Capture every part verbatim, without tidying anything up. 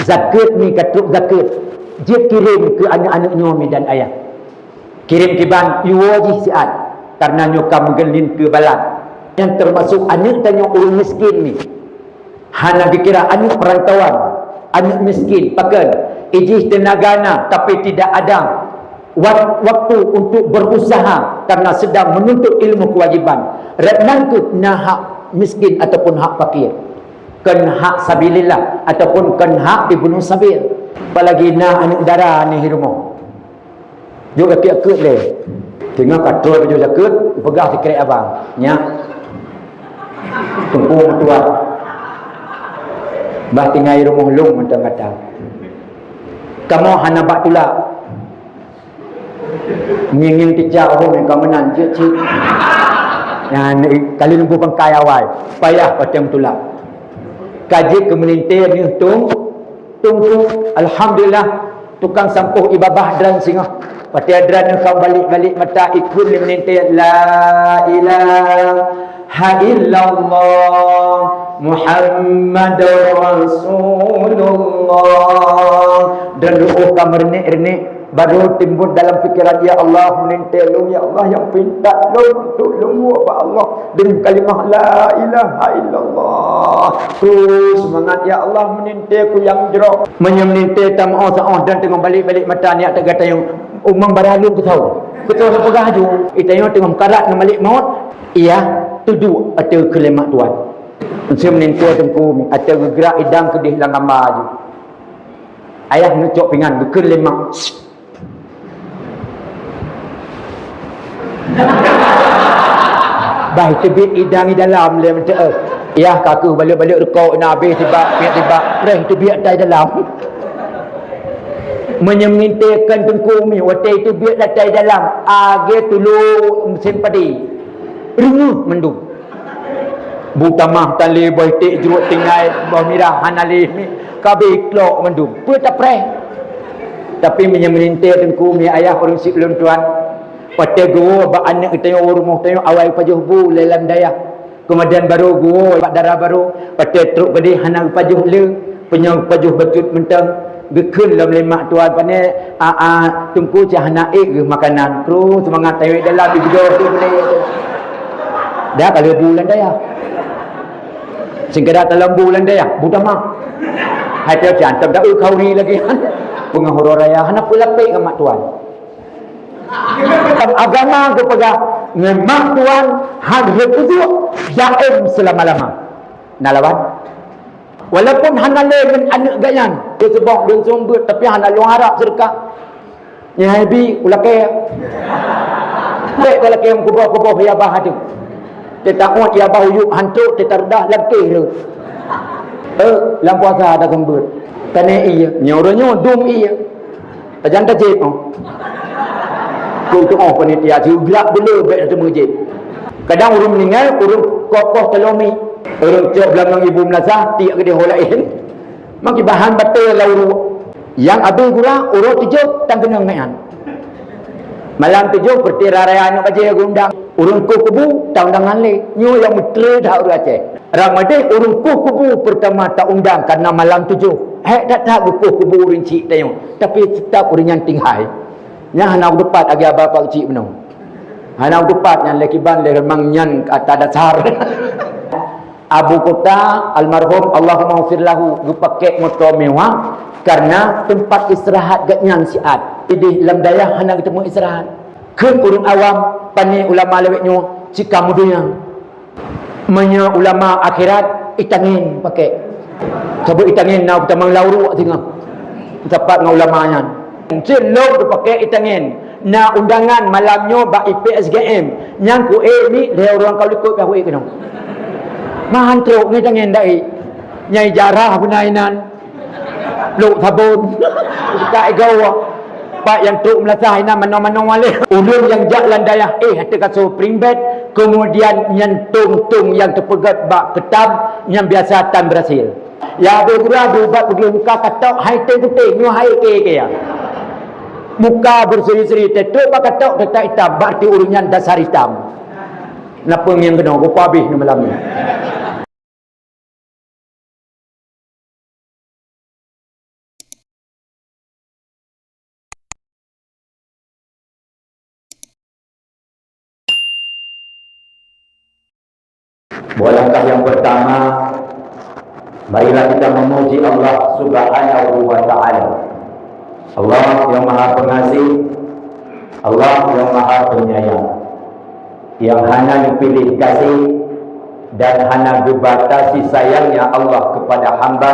Zakeuet mi ka trok zakeuet, jeuet kirém keu aneuk-aneuk nyoe mi dan ayah. Kirém kiban iwoe jih siat, kareuna nyoe ka meugeulin keu balat. Nyang teumasok aneuk tanyoe ureuëng miskin mi. Hana geukira aneuk peurantauan, aneuk miskin, pakon? Ijih teunaga na, tapi tidak ada wat-, waktu untuk berusaha karena sedang menuntut ilmu kewajiban. Rot nan kheueh na hak miskin ataupun hak fakir. Kon hak sabilillah ataupun kon hak ibnu sabil. Apalagi na aneuk dara ni di rumoh. Jok jakeuet-jakeuet lé. Teungoh ka trok jok jakeuet, peugah sikrek abang. Nyak. Teungku meutuah. Bah tinggai rumoh lôn mantong gata. Kamoe hana bak tulak. Ngieng-ngieng teucak oh ka meunan cit-cit. Nyan kali lembu bangkai awai. Payah patem tulak. Ka jeuet keu meulintée neuh tung. Teungku, alhamdulillah, tukang sampôh ibabah dran singoh. Watée dran ka balek-balek mata ikheun lé meulintée, "La ilaha illallah Muhammadur Rasulullah." Dan ruoh ka meureunék-reunék, baru timbul dalam pikiran, "Ya Allah, meulintée lôn, ya Allah, nyang pinta lôn untuk lôn woe bak Allah." Deungon kalimah la ilaha illallah. Terus seumangat, "Ya Allah, meulintée ku nyang jroh." Meunyoe meulintée tameu'oh-saôh dan teungoh balek-balek mata nyak teuga tayong, umang bara lôn keu sawoe. Keu sawoe peugah aju, itayong teungoh meukarat ngon malek maut, iya teuduek ateueh keulemak tuan. Meusé meulintée teungku mi, ateueh geugrak idang keudeh lam gamba aju. Ayah neucok pingan, geukheun lemak. Bah teubiet idang i dalam lé meuteuk. Yah ka keuh balek-balek rukok na habéh tibak, piet tibak, preh teubiet tai dalam. Meunyoe meulintée kon teungku mi, watée teubiet tai dalam, agée tulo meusén padé. Reungoh mandum. Bu tamah tan lé boh iték jruet tinggai boh mirah hana lé mi, ka abéh klok mandum. Peue tapreh? Tapi meunyoe meulintée teungku mi ayah ureuëng siuleuen tuan, watée geuwoe bak aneuk geutanyoe u rumoh tanyoe awai pajoh bu lé lam dayah. Keumudian barô geuwoe bak dara barô, watée trok keudeh hana geupajoh le, Peunyoe pajoh bacut mantong, geukheun lom lé mak tuan pané, a, a, teungku cah hana ék geuh makanan. Kru seumangat tayue dalam ibeudôh tu beudôh tu. Dah ka lheueh bu lam dayah. Singkada talam bu lam dayah, bu tamah. Hai teuh jantom dak eu khauri lagi. Peungahu uroe raya hana peulapék ngon mak tuan. Dalam agama geupeugah, ngon mak tuan han lheueh peuduek daém seulama-lama. Na lawan? Walaupun hana lé ngon aneuk gobnyan, dia seuboh lôn seumeubeuet, tapi hana lôn harab seudeukah. Nyang hai bi ulakée. Bék ulakée meukuboh-kuboh ya bah adoe. Teutakot ya bah uyueb hantok teutardah lam kéh rot. Eh, lam puasa ada seumeubeuet. Tané ié, nyoe uroe nyoe dum ié. Tajan tajép, oh. Keu tuoh panitia, sigeulak beuleu bék teumeujép. Kadang ureuëng meuninggai, ureuëng koh-koh talomi. Ureuëng cok beulangang ibu meulasah, tiek keudeh ho laén. Maki bahan batée lam uruek. Nyang abéh gura, uroe tujoh, tan keunong meu'an. Malam tujoh, peurti raya-raya aneuk bajée geuundang. Ureuëng kueh kubu, tan undangan lé. Nyoe nyang meutre that ureuëng Aceh. Ramadeh ureuëng kueh kubu peurtama taundang kareuna malam tujoh. Hék that-that geukueh kubu ureuëng chik tanyoe, tapi teutap ureuëng nyan tinggai. Nyan hana geutupat lagée aba pak chik bunoe. Hana geutupat nyan lé kiban lé reumang nyan ata dasar. Abu Kuta almarhum Allahumma ghfir lahu geupakék moto mewah kareuna teumpat istirahat gobnyan siat. Ideh lam dayah hana geuteumé istirahat. Kheun ureuëng awam, pane ulama lawét nyoe, cika meudonya. Meunyoe ulama akhirat, itangen pakék. Saboh itangen na geutamong lam uruek singoh. Sapat ngon ulama nyan. Cit lôn geupakék itangen. Na undangan malam nyoe bak I P S G M. Nyang kuék ni lhée ureuëng ka likot pih kuék keunoe. Meuhan trok ngon itangen dai. Nyang ijarah beuna inan. Lok sabon. Buka igoe. Pak nyang trok meulasah inan manoe-manoe lé. Ulôn nyang jak lam dayah éh ateueh kasô pring bed, keumudian nyan tong-tong nyang teupeugét bak keutab nyang biasa tan beurhasil. Ya abéh gura beuubat peugléh muka katok hai teuh putéh nyoe hai keu-keu ya. Muka beuseri-seri teutrok bak katok teutak itam, berarti ureuëng nyan dasar itam. Napa nyang keunoe, geupa abéh nyoe malam nyoe. Buat langkah yang pertama, marilah kita memuji Allah Subhanahu wa Ta'ala. Allah yang Maha Pengasih, Allah yang Maha Penyayang, yang hana geupiléh gaséh dan hana geubatasi sayangnya Allah kepada hamba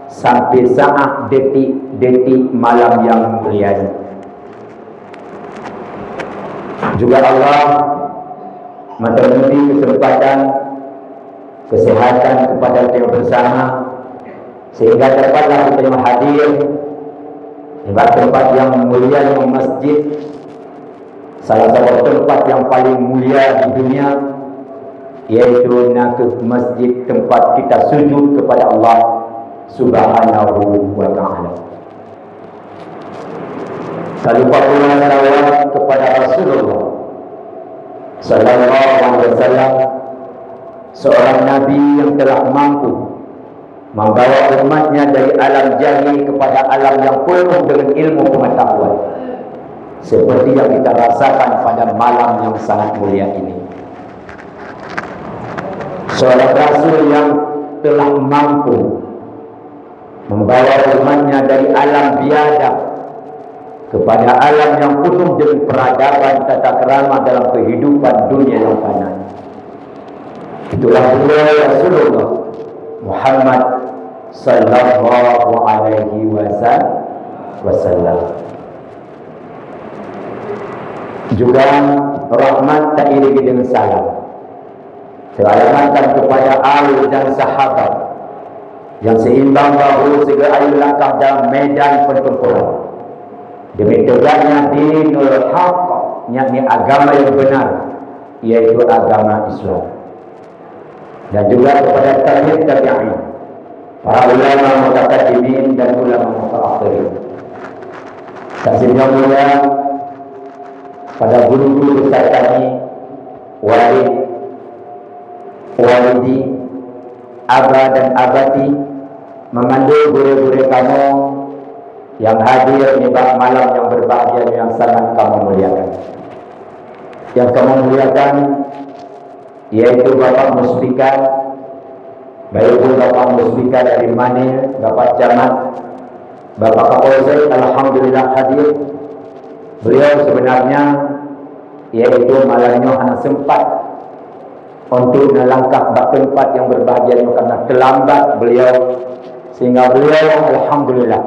sampai saat detik-detik malam yang mulia ini. Juga Allah memberi kesempatan, kesehatan kepada kita bersama, sehingga dapatlah kita hadir di tempat yang mulia, yang masjid, salah satu tempat yang paling mulia di dunia, yaitu nakeuh masjid, tempat kita sujud kepada Allah Subhanahu wa Ta'ala. Tak lupa pula salawat kepada Rasulullah Sallallahu Alaihi Wasallam, seorang Nabi yang telah mampu membawa umatnya dari alam jahil kepada alam yang penuh dengan ilmu pengetahuan, seperti yang kita rasakan pada malam yang sangat mulia ini. Seorang Rasul yang telah mampu membawa umatnya dari alam biadab kepada alam yang penuh dengan peradaban tata krama dalam kehidupan dunia yang fana. Itulah beliau Rasulullah Muhammad Sallallahu Alaihi Wasallam. Juga rahmat tak iring dengan salam teralamatkan kepada ahli dan sahabat yang seimbang bahu segera ayu langkah dalam medan pertempuran demi tegaknya dinul haq, yakni agama yang benar, yaitu agama Islam. Dan juga kepada tabi'in tabi'in, para ulama mutakaddimin dan ulama mutaakhirin. Dan sehingga mulia pada guru-guru besar kami, walid, walidi, aba dan abati, mengandung guru-guru kamu yang hadir nibak malam yang berbahagia yang sangat kamu muliakan. Yang kamu muliakan, yaitu Bapak Muspika, baik pun Bapak Muspika dari Mane, Bapak Camat, Bapak Kapolsek, alhamdulillah hadir. Beliau sebenarnya, yaitu malam nyoe hana sempat untuk melangkah bak tempat yang berbahagia nyoe karena terlambat beliau, sehingga beliau alhamdulillah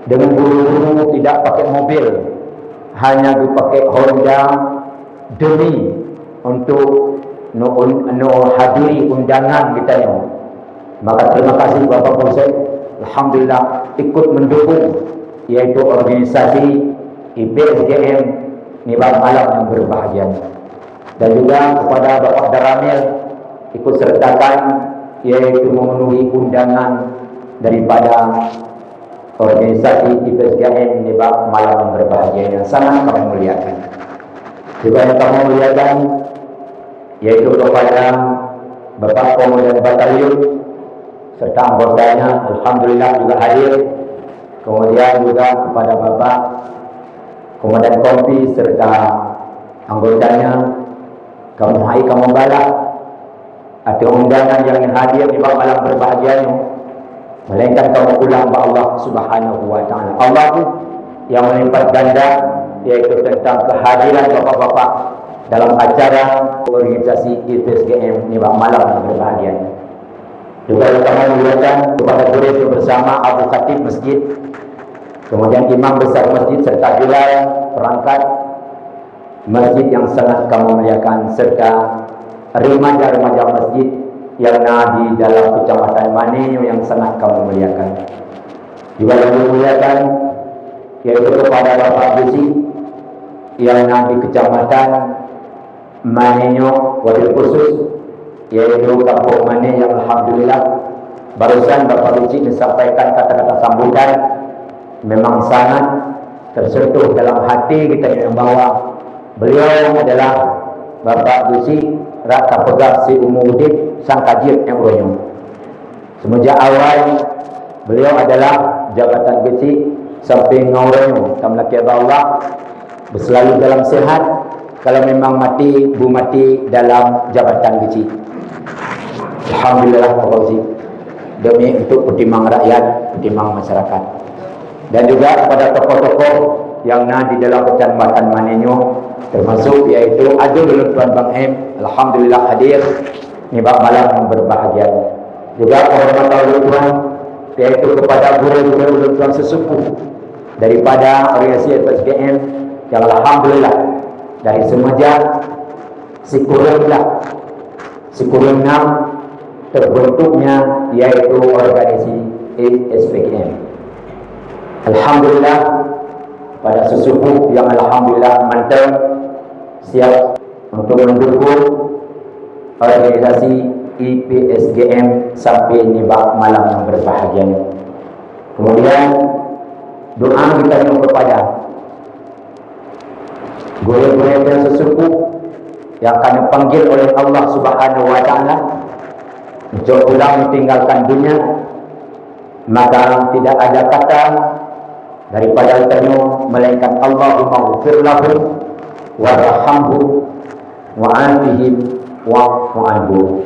dengan buru-buru tidak pakai mobil, hanya dipakai Honda demi untuk nu-, nu-, hadiri undangan kita nyoe. Maka terima kasih Bapak Polsek, alhamdulillah ikut mendukung yaitu organisasi I P S G M nibak malam yang berbahagia ini. Dan juga kepada Bapak Daramil ikut sertakan yaitu memenuhi undangan daripada organisasi I P S G M nibak malam yang berbahagia yang sangat kami muliakan. Juga yang kami muliakan yaitu kepada Bapak Komandan Batalion serta anggotanya, alhamdulillah juga hadir. Kemudian juga kepada Bapak Komandan Kompi serta anggotanya, kamoe hai kamoe balah ateueh undangan nyang hadir nibak malam berbahagia nyoe, melainkan kamoe pulang bak Allah Subhanahu wa Ta'ala. Allah tu yang melipat ganda, yaitu tentang kehadiran bapak-bapak dalam acara organisasi I P S G M nibak malam yang berbahagia nyoe. Juga kami muliakan kepada guru bersama Abu Khatib Masjid, kemudian Imam Besar Masjid serta juga perangkat masjid yang sangat kami muliakan, serta remaja-remaja masjid yang na di dalam Kecamatan Mane nyoe yang sangat kami muliakan. Juga kami muliakan, yaitu kepada Bapak Geuchik yang na di Kecamatan Mane nyoe, wabil khusus, yaitu Kampung Mane yang alhamdulillah, barusan Bapak Geuchik menyampaikan kata-kata sambutan, memang sangat tersentuh dalam hati kita yang bahwa beliau adalah Bapak Geuchik rata peugah si umu udeb sang ka jeuet nyang uroe nyoe. Semenjak awai, beliau adalah jabatan Geuchik sampai ngon uroe nyoe. Tameulakée bak Allah, beuselalu dalam sehat, kalau memang maté, beumati dalam jabatan Geuchik. Alhamdulillah, Pak Fauzi. Demi untuk pertimbangan rakyat, pertimbangan masyarakat. Dan juga kepada tokoh-tokoh yang na di dalam Kecamatan Mané nyoe, termasuk yaitu adoe ulôn tuan Bang Em, alhamdulillah hadir nibak malam yang berbahagia. Juga penghormatan ulôn tuan, yaitu kepada guru-guru ulôn tuan sesepuh daripada organisasi I P S G M yang alhamdulillah dari semenjak sikureueng lah, sikureueng nam terbentuknya, yaitu organisasi I P S G M. Alhamdulillah, pada sesepuh yang alhamdulillah mantong siap untuk mendukung organisasi I P S G M sampai nibak malam yang berbahagia ini. Kemudian, doa kita yang kepada gurée-gurée dan sesepuh yang akan dipanggil oleh Allah Subhanahu wa Taala untuk pulang meninggalkan dunia, maka tidak ada kata daripada tanyoe melainkan Allahumma ghfir lahu warhamhu wa'afihi wa'fu anhu.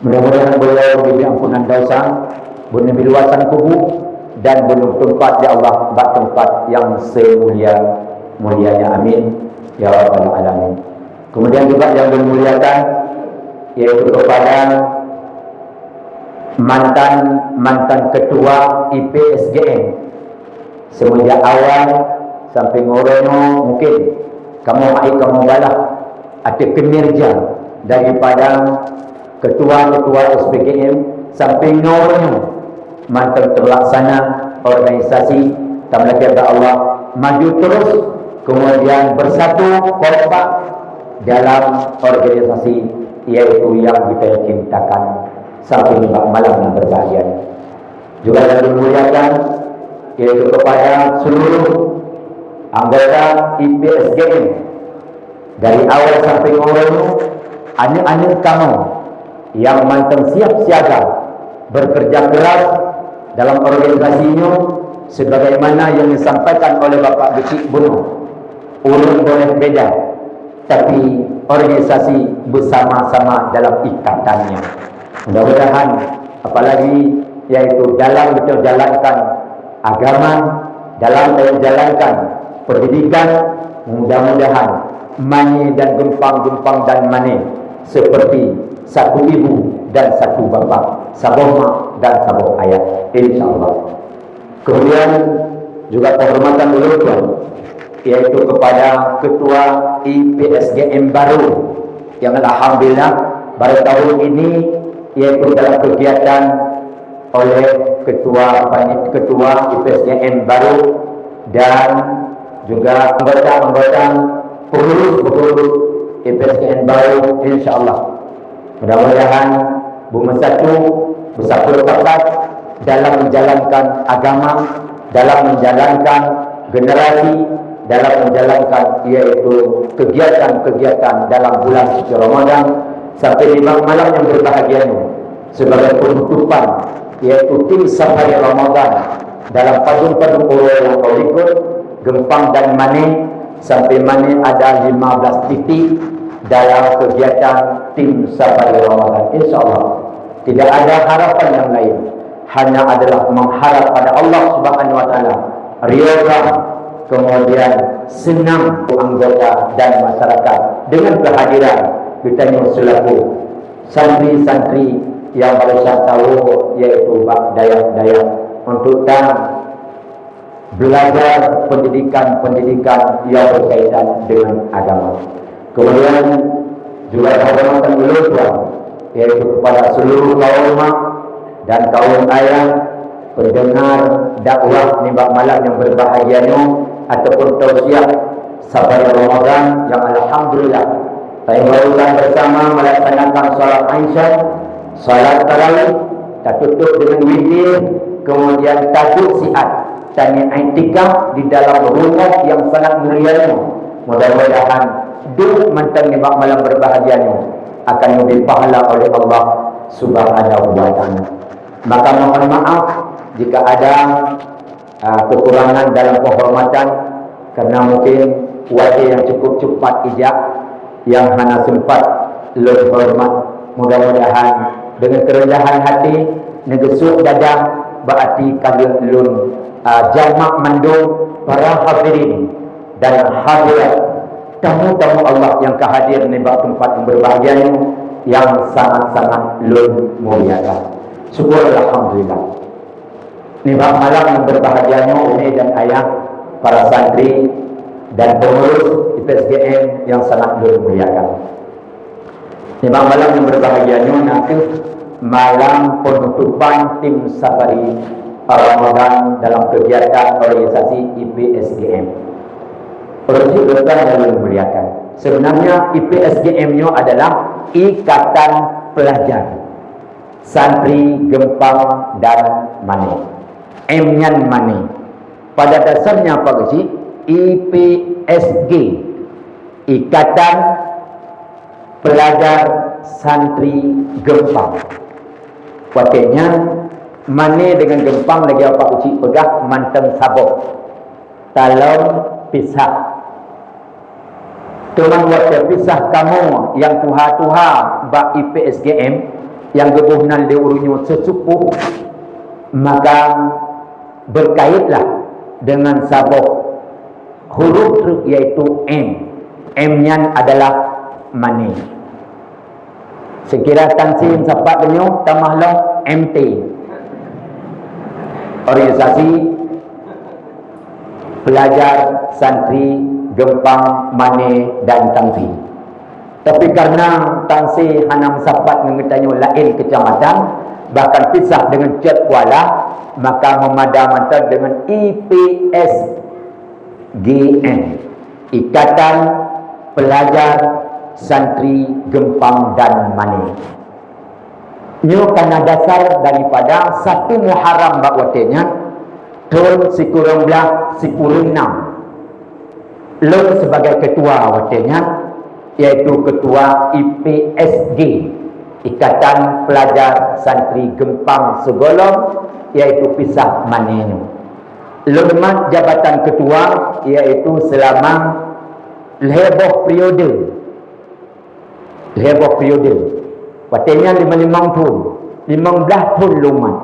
Mudah-mudahan beliau diberi ampunan dosa, beuneubri luasan kubu, dan beuneuteupat ya Allah bak teumpat yang seumulia-mulianya. Amin ya rabbal alamin. Kemudian juga yang dimuliakan, yaitu kepada mantan-mantan ketua I P S G M, semenjak awal sampai ngon uroe nyoe, mungkin kamoe hai kamoe balah ateueh kinerja daripada ketua-ketua S P G M sampai ngon uroe nyoe mantong terlaksana organisasi. Tameulakée bak Allah maju terus, kemudian bersatu kompak dalam organisasi yaitu yang kita cintakan sampai nibak malam yang berbahagia ini. Juga yang dimuliakan, yaitu kepada seluruh anggota I P S G M, dari awal sampai ngon uroe nyoe, aneuk-aneuk kamoe yang mantong siap siaga, bekerja keras dalam organisasi nyoe, sebagaimana yang disampaikan oleh Bapak Geuchik bunoe, ureuëng boleh beda, tapi organisasi bersama-sama dalam ikatannya. Mudah-mudahan, apalagi yaitu dalam menjalankan agama, dalam menjalankan pendidikan, mudah-mudahan Mané dan Geumpang, Geumpang dan Mané seperti satu ibu dan satu bapa, saboh mak dan saboh ayah, insya Allah. Kemudian juga penghormatan ulôn tuan, yaitu kepada Ketua I P S G M baru yang alhamdulillah baru tahun ini, yaitu dalam kegiatan oleh Ketua Panit-, Ketua I P S G M baru dan juga anggota-anggota pengurus-pengurus I P S G M baru, insya Allah. Mudah-mudahan beumeusatu, beusatu pakat dalam menjalankan agama, dalam menjalankan generasi, dalam menjalankan yaitu kegiatan-kegiatan dalam bulan suci Ramadan sampai lima malam yang berbahagia ini sebagai penutupan yaitu tim safari Ramadan dalam padum-padum uroe nyang ka likot, Geumpang dan Mané, sampai Mané ada lima belas titik dalam kegiatan tim safari Ramadan. Insya Allah, tidak ada harapan yang lain, hanya adalah mengharap pada Allah Subhanahu wa Taala, ridha, kemudian senang anggota dan masyarakat dengan kehadiran kita nyoe selaku santri-santri yang baru tahu, yaitu bak dayah-dayah untuk ta belajar pendidikan-pendidikan yang berkaitan dengan agama. Kemudian juga penghormatan ulôn tuan, yaitu kepada seluruh kaum mak dan kaum ayah pendengar dakwah nibak malam yang berbahagia nyoe ataupun tausiah safari Ramadan yang alhamdulillah, saya barusan bersama melaksanakan salat Isya, salat tarawih, tatutup dengan witir, kemudian taduek siat, tani iktikaf di dalam rumah yang sangat mulia nyoe. Mudah-mudahan duek mantong nibak malam berbahagia nyoe akan diberi pahala oleh Allah Subhanahu wa Taala. Maka mohon maaf jika ada ah, kekurangan dalam penghormatan, karena mungkin watée yang cukup cepat ijak yang hana sempat lôn hormat. Mudah-mudahan Deungon keureundahan hati, neugeusuek dada bak até ka lheueh lôn, a, jamak mandum para hadirin dan hadirat, tamu-tamu Allah nyang ka hadir nibak teumpat nyang beubahgia nyoe, nyang sangat-sangat lôn muliakan. Syukur alhamdulillah. Nibak malam nyang beubahgia nyoe, umi dan ayah, para santri dan pengurus I P S G M nyang sangat lôn muliakan. Nibak malam nyang beubahgia nyoe na kheueh malam peunutupan tim safari Ramadan dalam kegiatan organisasi I P S G M. Ureueng syiek ureueng tuan nyang lôn muliakan. Sebenarnya I P S G M nyoe adalah Ikatan Pelajar Santri Geumpang dan Mané. M nyan Mané. Pada dasarnya apa keuh cit? I P S G, Ikatan Pelajar Santri Geumpang. Watée nyan, Mané deungon Geumpang lagée apa keuh cit peugah mantong saboh. Talom pisah. Teuma watée pisah kamoe nyang tuha-tuha bak I P S G M nyang geuboh nan lé ureueng nyoe seusupoh, maka beukaitlah deungon saboh huruf treuk, yaitu M. M nyan adalah Mané. Seukira Tansi sapat tanyoe tamah lom M T. Organisasi Pelajar Santri Geumpang, Mané dan Tansi. Tapi karena Tansi hana meusapat ngon geutanyoe laén keucamatan, bahkan pisah deungon Cot Kuala, maka meumada mantong deungon I P S G M, Ikatan Pelajar Santri Geumpang dan Mané. Nyoe kana dasar daripada satu Muharram bak watée nyan, thon sikureueng blah sikureueng nam. Lôn sibagai ketua watée nyan, yaitu ketua I P S G, Ikatan Pelajar Santri Geumpang sigohlom, yaitu pisah Mané nyoe. Lôn mat jabatan ketua, yaitu seulama lhée boh periode. Lhée boh periode. Watée nyan lima limong thon, limong blaih thon lôn mat.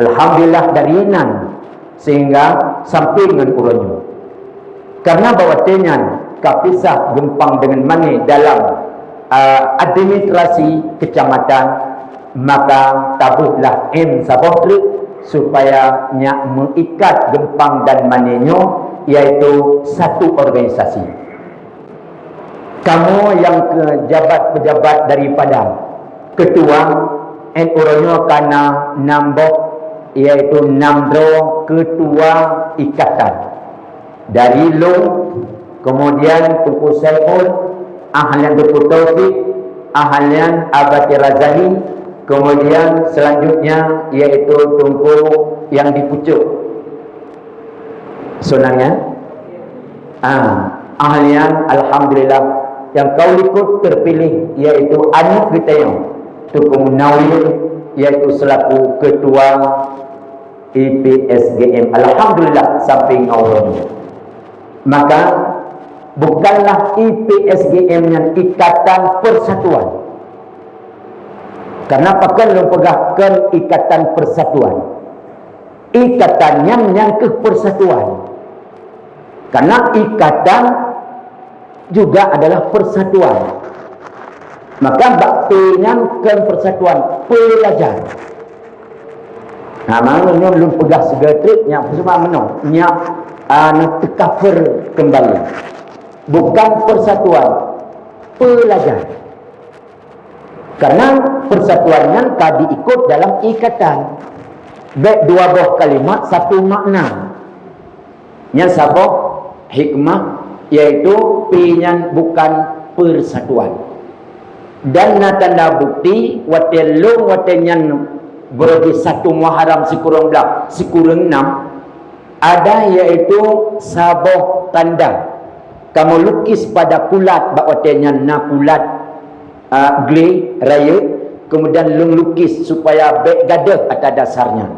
Alhamdulillah, dari nan sehingga sampai ngon uroe nyoe. Karena bak watée nyan ka pisah Geumpang deungon Mané dalam, a, administrasi kecamatan, maka tabeuhlah M saboh treuk supaya nyak meuikat Geumpang dan Mané nyoe, yaitu satu organisasi. Kamoe nyang keu jabat-peujabat daripada ketua, N uroe nyoe kana nam boh, yaitu nam droe ketua ikatan. Dari lôn, kemudian Teungku Saiful, ahlian Teungku Taufik, ahlian Abati Razali, kemudian selanjutnya yaitu Teungku nyang di pucok. Seunang nyan? Ah, ahlian, alhamdulillah, nyang ka likot terpilih yaitu aneuk geutanyoe, Teungku Munawir, yaitu selaku ketua I P S G M. Alhamdulillah, sampai ngon uroe nyoe. Maka, bukanlah I P S G M nyan ikatan persatuan. Karena pakon lôn peugah kon ikatan persatuan. Ikatan nyan nyang keuh persatuan. Karena ikatan juga adalah persatuan. Maka bak P nyan kon persatuan, pelajar. Nah, maka nyoe lôn peugah sigoe treuk nyak peusuma meunoe, nyak, ah, na teukafer kembali. Bukan persatuan, pelajar. Karena persatuan nyan ka diikot dalam ikatan. Bèk dua boh kalimat satu makna. Nyan saboh hikmah, yaitu P nyan bukan persatuan. Dan na tanda bukti, watèe lôn watèe nyan beureuti satu Muharram sikureueng blah, sikureueng nam, ada yaitu saboh tanda. Kamoe lukis pada kulat, bak watèe nyan na kulat, a, glé rayeuk, kemudian lôn lukis supaya bèk gadôh ata dasar nyan.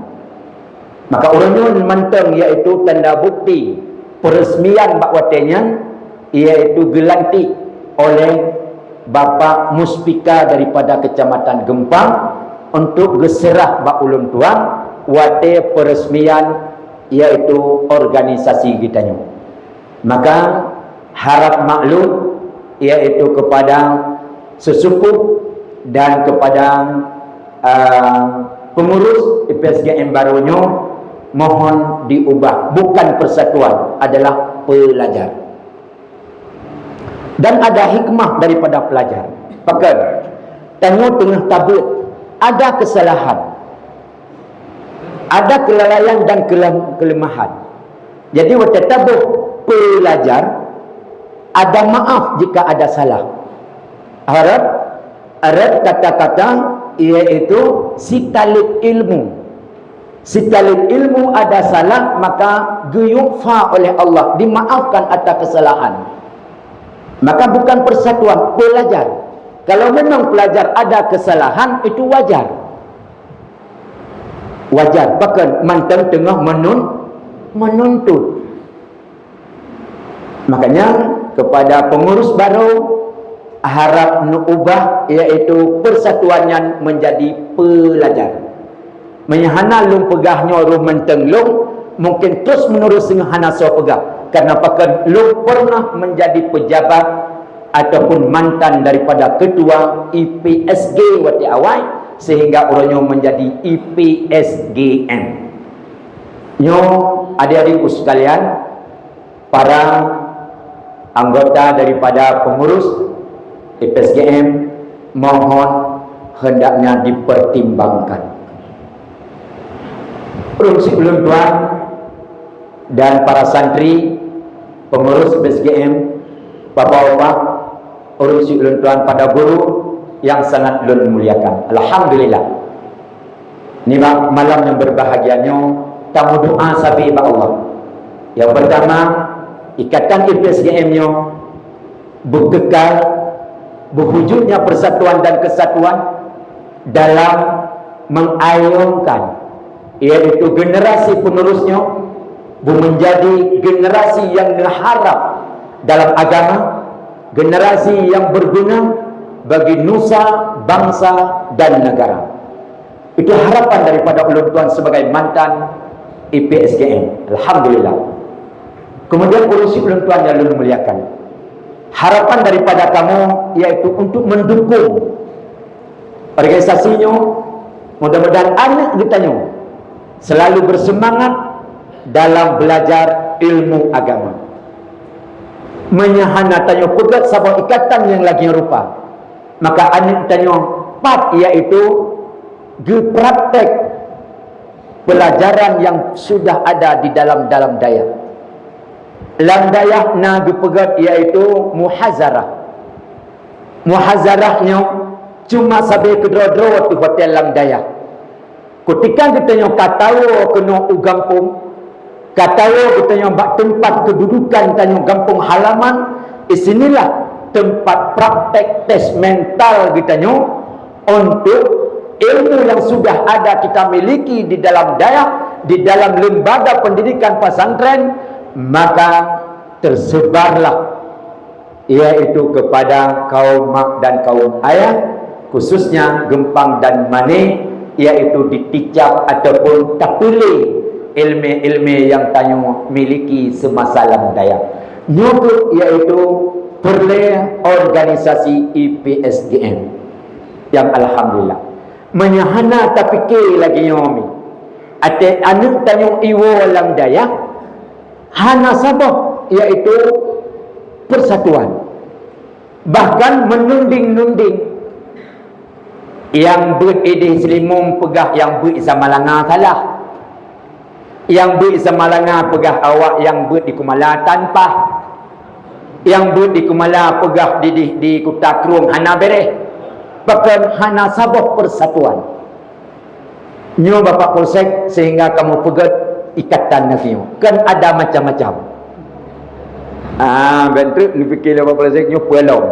Maka uroe nyoe mantong yaitu tanda bukti peresmian bak watèe nyan, yaitu geulantik oleh Bapak Muspika daripada Kecamatan Geumpang, untuk geuseurah bak ulôn tuan watée peureusmian, yaitu organisasi geutanyoe. Maka harap maklum, yaitu kepada seusukup dan kepada, ah, pengurus I P S G M baru nyoe, mohon diubah, bukan persatuan, adalah pelajar. Dan ada hikmah daripada pelajar. Pakon? Tanyoe teungoh tabeuet, ada kesalahan, ada kelalaian dan kelem-, kelemahan. Jadi, watée tabeuet pelajar, ada maaf jika ada salah. Harap, harap kata-kata, yaitu sitalib ilmu. Sitalib ilmu ada salah, maka geuyu'fa oleh Allah, dimaafkan atas kesalahan. Maka bukan persatuan, pelajar. Kalau memang pelajar ada kesalahan, itu wajar. Wajar, bahkan mantong teungoh menun-, menuntut. Makanya, kepada pengurus baru, harap neuubah, yaitu persatuan nyan menjadi pelajar. Meunyoe hana lôn peugah nyoe rôh mantong lôn, mungkin terus menerus singoh hana soe peugah. Karena pakon, lôn pernah menjadi pejabat ataupun mantan daripada ketua I P S G watée awai, sehingga uroe nyoe menjadi I P S G M. Nyoe, adik-adikku sekalian, para anggota daripada pengurus I P S G M, mohon hendaknya dipertimbangkan. Ureuëng siulôn tuan dan para santri, pengurus I P S G M, bapak-bapak, ureuëng siulôn tuan, para guru yang sangat lôn muliakan. Alhamdulillah. Nibak malam nyang berbahagia nyoe, tameudoa sabe bak Allah. Nyang pertama, ikatan I P S G M nyoe beukekal, berwujudnya persatuan dan kesatuan dalam mengayunkan, yaitu generasi penerus nyoe, beu menjadi generasi nyang neuharap dalam agama, generasi nyang berguna bagi nusa, bangsa, dan negara. Itu harapan daripada ulôn tuan sebagai mantan I P S G M. Alhamdulillah. Kemudian, ureuëng siulôn tuan nyang lôn muliakan, harapan daripada kamoe yaitu untuk mendukung organisasi nyoe. Mudah-mudahan aneuëk geutanyoe selalu bersemangat dalam belajar ilmu agama. Meunyoe hana tanyoe peugét saboh ikatan nyang lagée rupa, maka aneuëk tanyoe pat, yaitu geupraktek pelajaran yang sudah ada di dalam, dalam dayah. Lam dayah na geupeugét, yaitu muhazarah. Muhazarah nyoe cuma sabe keudroe-droe teuh watée lam dayah. Keutika geutanyoe ka tawoe keunoe u gampông, ka tawoe geutanyoe bak teumpat keududukan tanyoe, gampông halaman, di sinilah teumpat praktek tes mental geutanyoe untuk ilmu yang sudah ada kita miliki di dalam dayah, di dalam lembaga pendidikan pesantren, maka tersebarlah, yaitu kepada kaum mak dan kaum ayah, khususnya Geumpang dan Mané, yaitu diticap ataupun tapiléh ilmu-ilmu yang tanyoe miliki semasa lam dayah. Nyoe kheueh yaitu peureulée organisasi I P S G M. Yang alhamdulillah. Meunyoe hana tapike lagée nyoe mi, até aneuëk tanyoe iwoe lam dayah, hana saboh, yaitu persatuan. Bahkan meununding-nunding. Nyang beuet idéh Seulimong peugah nyang beuet Samalanga salah. Nyang beuet Samalanga peugah awak nyang beuet di Kumala tan paih. Nyang beuet di Kumala peugah di, di, di Kuta Krueng hana béréh. Pakon hana saboh persatuan. Nyoe Bapak Polsek sehingga kamoe peugét ikatan lagée nyoe. Kan ada macam-macam. Ah, ban treuk neupike lé Bapak Polsek nyoe peulom.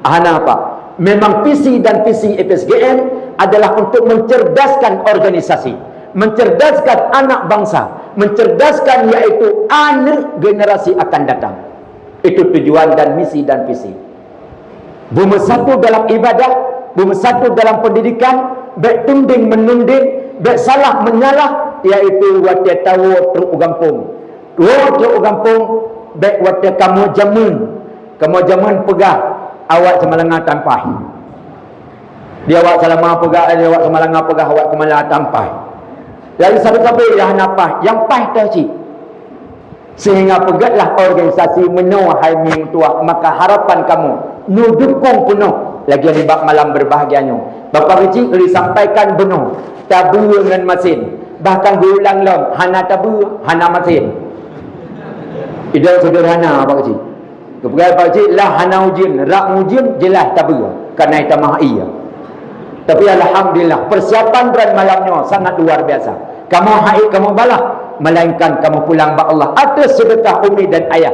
Hana apa. Memang visi dan visi I P S G M adalah untuk mencerdaskan organisasi, mencerdaskan anak bangsa, mencerdaskan yaitu aneuëk generasi akan datang. Itu tujuan dan misi dan visi. Beumeusatu dalam ibadah, beumeusatu dalam pendidikan, Bék tundeng meunundeng, bék salah meunyalah, yaitu watée tawoe trok u gampông. Woe trok u gampông, bék watée kamoe jameun. Kamoe jameun peugah, awak Samalanga tan paih. Di awak Salama peugah, di awak Samalanga peugah, awak Keumala tan paih. Lalu sabe-sabe nyang hana paih, nyang paih teuh cit. Sehingga peugét lah organisasi meunoe hai mi meutuah, maka harapan kamoe neudukong peunoh lagée nibak malam berbahagia nyoe. Bapak Keuchik, lôn sampaikan bunoe, tabeue ngon masin. Bahkan geuulang lom, hana tabeue, hana masin. Idong sederhana, Pak Keuchik. Geupeugah Pak Keuchik, lah hana ujeuen, rak ujeuen, jeulaih tabeue, kareuna tamah ie. Tapi alhamdulillah, persiapan droen malam nyoe sangat luar biasa. Kamoe hana kamoe balah, melainkan kamoe pulang bak Allah ateueh seudeukah umi dan ayah,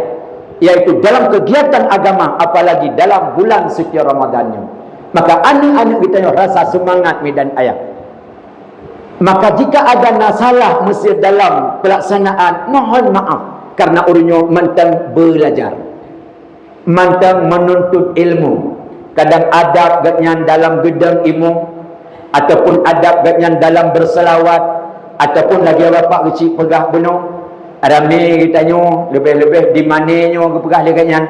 yaitu dalam kegiatan agama, apalagi dalam bulan suci Ramadan nyoe. Maka aneuk-aneuk geutanyoe rasa seumangat mi dan ayah. Maka jika ada na salah meusé dalam pelaksanaan, mohon maaf, karena ureuëng nyoe mantong beulajar. Mantong meununtut ilmu. Kadang adab geuhnyan dalam geudong imeum, ataupun adab geuhnyan dalam beuseulawat, ataupun lagée Bapak Keuchik peugah bunoe, ramé geutanyoe, leubeh-leubeh di mané nyoe geupeugah lé geuhnyan.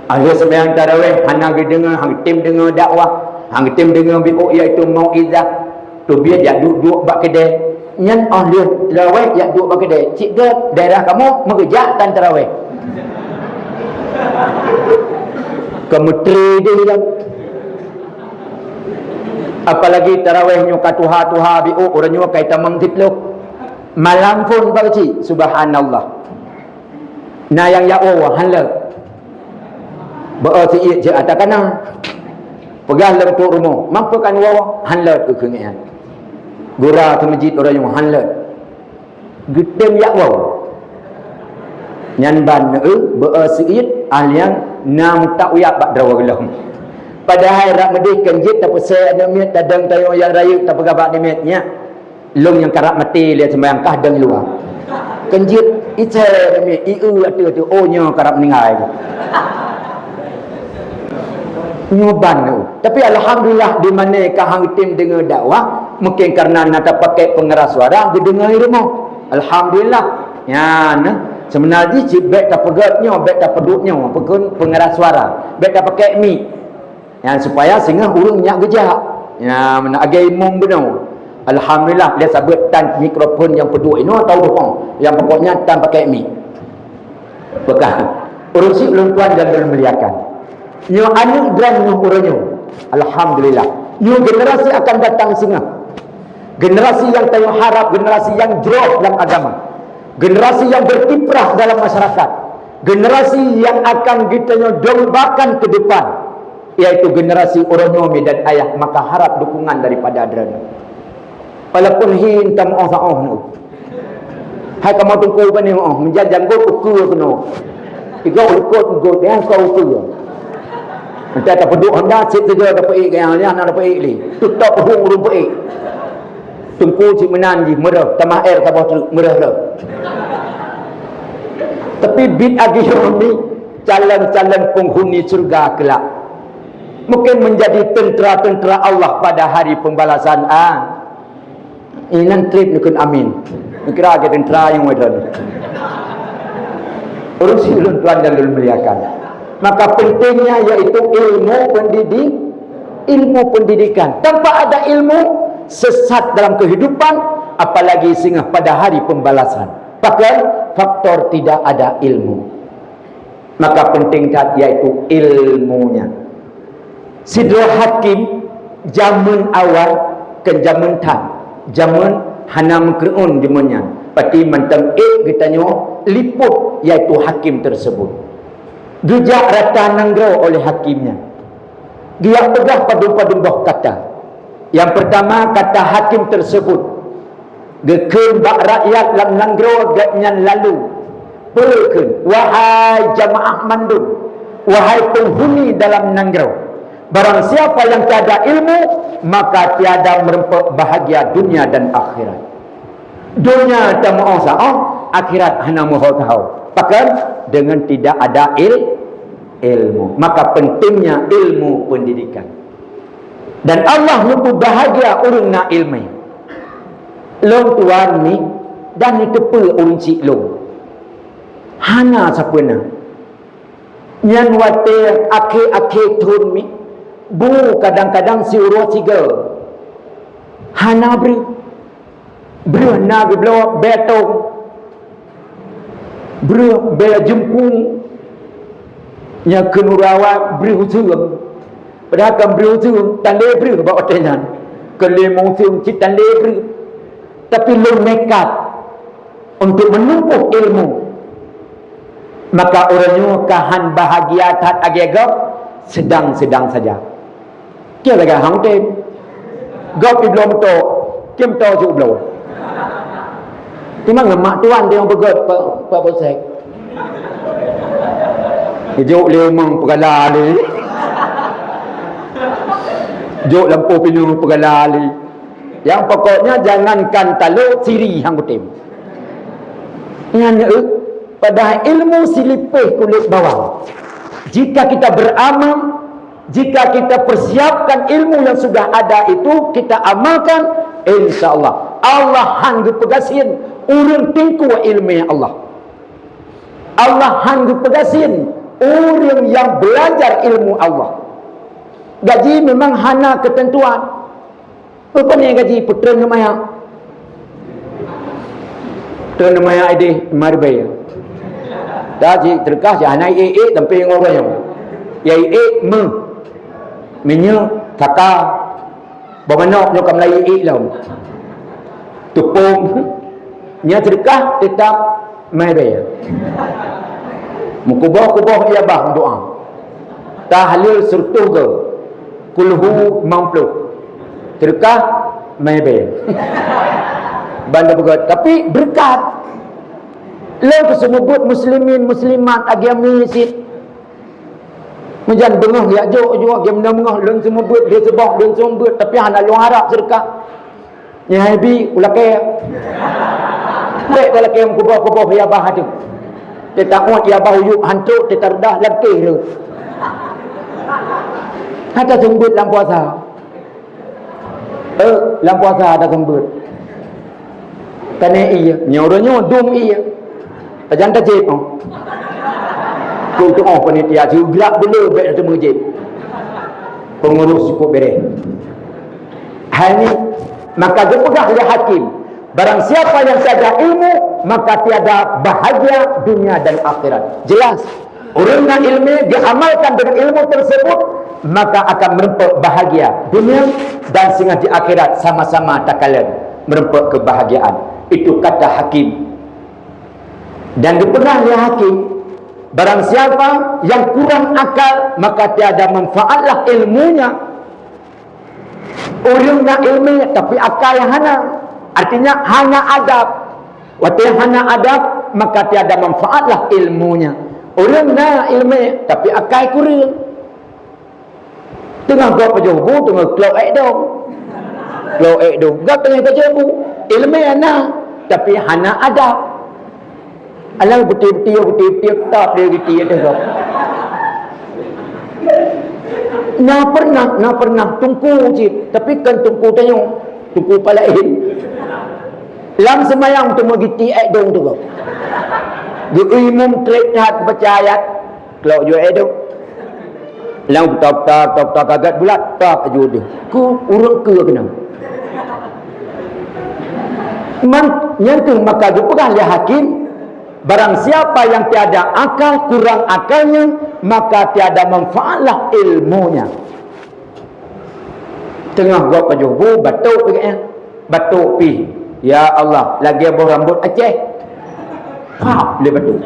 Akhé seumayang tarawéh hana geudeungoe, hana geutem deungoe dakwah, hana geutem deungoe biôk, yaitu mauizah. Teubiet jak duek-duek bak keudè. Nyan óh lheueh tarawéh jak duek bak keudè. Cit gét daerah kamoe meugeujak tan tarawéh. Ka meutre deh lom. Apalagi tarawéh nyoe ka tuha-tuha biôk, uroe nyoe ka itamong siplôh. Malam phon bak cit, subhanallah. Na nyang jak woe-woe, han leuet. Beu-o siiet jeuet ata kana. Peugah lom trok rumoh, "Mampu kan woe?" "Han leuet," kheun nyan. Gura keu meujiet uroe nyoe, "Han leuet." Geutem jak woe. Nyan ban, eh, beu-o siiet, ahliang na mutak uyak bak droe gohlom. Padahai rak meudeh kan jeuet tapeusé aneuk miet, tadong tayong nyang rayeuk tapeugah bak aneuk miet nyan. Lôn nyang karab maté lé seumayang kah dong luwa. Kan jeuet, icé mi, i eu ateueh tu, oh, nyoe karab meuninggai tu. Nyoe ban tu. Tapi alhamdulillah, di mané ka han tem deungoe dakwah, mungkin karena na tapaké pengeras suara, geudeungoe i rumoh. Alhamdulillah. Nyan, seubeuna jih cit bék tapeugét nyoe, bék tapeuduek nyoe, peukon pengeras suara. Bék tapaké mik. Nyan supaya singoh ureuëng nyak geujak. Nyan meunan lagée imeum bunoe. Alhamdulillah, lé sabeue tan mikrofon nyang peuduek inoe atau duphon. Nyang pokoknya tan pakai mik. Peugah. Ureuëng syiek ulôn tuan dan ulôn muliakan. Nyoe aneuk droen nyoe uroe nyoe. Alhamdulillah. Nyoe generasi akan datang singoh. Generasi nyang tanyoe harab, generasi nyang jroh lam agama. Generasi nyang berkiprah dalam masyarakat. Generasi nyang akan geutanyoe dombakan ke depan, yaitu generasi uroe nyoe mi dan ayah, maka harap dukungan daripada droeneuh. Walaupun hi tameuoh-saoh nyoe. Hai kamoe teungku bani oh, meujan janggot ukeue keunoe. Tiga likot likot, eh, ka ukeue. Entah tapeuduek honda, cit tiga dapeuék gaya, nyan na dapeuék lé. Tutôp hong ureuëng peuék. Teungku cit meunan jih, meureuh, tamah air saboh treuk, meureuh-reuh. Tapi bit agih nyoe mi calon-calon penghuni syurga kelak. Mungkin menjadi tentera-tentera Allah pada hari pembalasan. Ah. Inan treb neukheun amin. Neukira ke tentera nyang wadon. Ureuëng syiek ulôn tuan dan ulôn muliakan. Maka pentingnya yaitu ilmu pendidik, ilmu pendidikan. Tanpa ada ilmu, sesat dalam kehidupan, apalagi singoh pada hari pembalasan. Pakon? Faktor tidak ada ilmu. Maka penting that yaitu ilmunya. Sidroe hakim jameun awai kon jameun that, jameun hana meukeureuun jameun nyan. Pati mantong ék geutanyoe liput yaitu hakim tersebut. Geujak rata nanggroe oleh hakim nyan. Geujak peugah padum-padum boh kata. Nyang pertama, kata hakim tersebut geukheun bak rakyat lam nanggroe gobnyan lalu. Peue kheun, "Wahai jamaah mandum, wahai penghuni dalam nanggroe, barang siapa yang tiada ilmu, maka tiada meureumpok bahagia dunia dan akhirat." Donya tameuoh-saoh, akhirat hana meuho-taho. Pakon? Dengan tidak ada il-, ilmu. Maka pentingnya ilmu pendidikan. Dan Allah neupeubahagia ureuëng na iéleumé. Lôn tuan mi dan neuteupeue ureuëng chik lôn. Hana sapeue na. Nyan watée akhé-akhé thon mi, bu kadang-kadang siuroe sigoe. Hana breueh. Breueh na geubloe bée tông. Breueh bée jeumpung. Nyang keuneuk rawat breueh useueng. Padahai kan breueh useueng, tan lé breueh bak watée nyan. Keu lé meuuseueng cit tan lé breueh. Tapi lôn nekat untuk menempuh ilmu. Maka ureuëng nyoe ka hán bahagia that lagée gob, sedang-sedang saja. Kiban lagée hán tem. Gob ibloe meuto, kiban meuto cok bloe. Teuma ngon mak tuan nyang beugét Pak, Pak Polsek. Jok lé umong peugala lé. Jok lampôh pineung peugala lé. Yang pokoknya jangankan talok siri hang kutem. Nyan, eh, padahai ilmu silipéh kulét bawang. Jika kita beramal, jika kita persiapkan ilmu yang sudah ada itu, kita amalkan, insya Allah, Allah hán geupeugasien ureuëng teungku ilmu Allah. Allah hán geupeugasien ureuëng yang belajar ilmu Allah. Gaji memang hana ketentuan. Peue pane gaji peutreun ngon manyak? Treun ngon manyak ideh lima ribèe. Dah cit teureukah cit hana iék-iék sampoe ngon ureuëng nyoe. Ya iék meuh. Minyeuk, saka. Bak manok nyoe ka meulayeue iék lom. Teupông. Nyan teureukah teutap Mai bèe. Meukuboh-kuboh ijabah doa. Tahlil siratoh goe. Kulhu limong ploh. Teureukah mai bèe. Ban da beugöt. Tapi beureukat. Lôn keu seumeubeuet muslimin, muslimat, agami cit. Meujan beungoh jak jok, jok, agam na beungoh lôn seumeubeuet, lôn seuboh, lôn seumeubeuet, tapi hana lôn harap seudeukah. Nyan hai bi, ulakèe. Bèk ulakèe meukuboh-kuboh ijabah ateueh. Teutakot ijabah uyueb hanco, teutareudah lam kéh rhot. Hana seumeubeuet lam puasa. Eh, lam puasa hana seumeubeuet. Tanyoe ié, nyoe uroe nyoe dum ié. Tajan tajép, oh. Keu tuoh panitia, sigeulak beuleu bèk teumeu jép. Pengurus cukup bereh. Hai nyan, maka geupeugah lé hakim, barang siapa yang tiada ilmu, maka tiada bahagia dunia dan akhirat. Jelas? Ureuëng na iéleumé geuamalkan deungon ilmu tersebut, maka akan meureumpok bahagia dunia dan singoh di akhirat sama-sama takalon meureumpok kebahagiaan. Itu kata hakim. Dan geupeugah lé hakim, barang siapa yang kurang akal, maka tiada manfaatlah ilmunya. Ureuëng na iéleumé tapi akai hana, artinya hana adab. Watèe hana adab, maka tiada manfaatlah ilmunya. Ureuëng na iéleumé tapi akai kureueng. Teungoh gob pajoh bu, teungoh klok èk dong. Klok èk dong. Gob teungoh pajoh bu. Iéleumé na, tapi hana adab. Alah beutôi-beutôi, beutôi-beutôi, tap lé geuti ateueh gob. Na pernah, na pernah teungku cit, tapi kon teungku tanyoe, teungku palaén. Lam seumayang teuma geuti èk dong teuh gob. Geu-imum trép that baca ayat, klok jeuet èk dong. Lam tok, tok, tok, tok, kagat bulat, tok, aju deh. Ku ureuëng keu keunong. Man, nyan keuh maka geupeugah lé hakim, barang siapa yang tiada akal, kurang akalnya, maka tiada manfaatlah ilmunya. Teungoh gob pajoh bu, batok lagèe nyan. Batok pih. Ya Allah, lagèe boh rambot Aceh. Pap lé batok.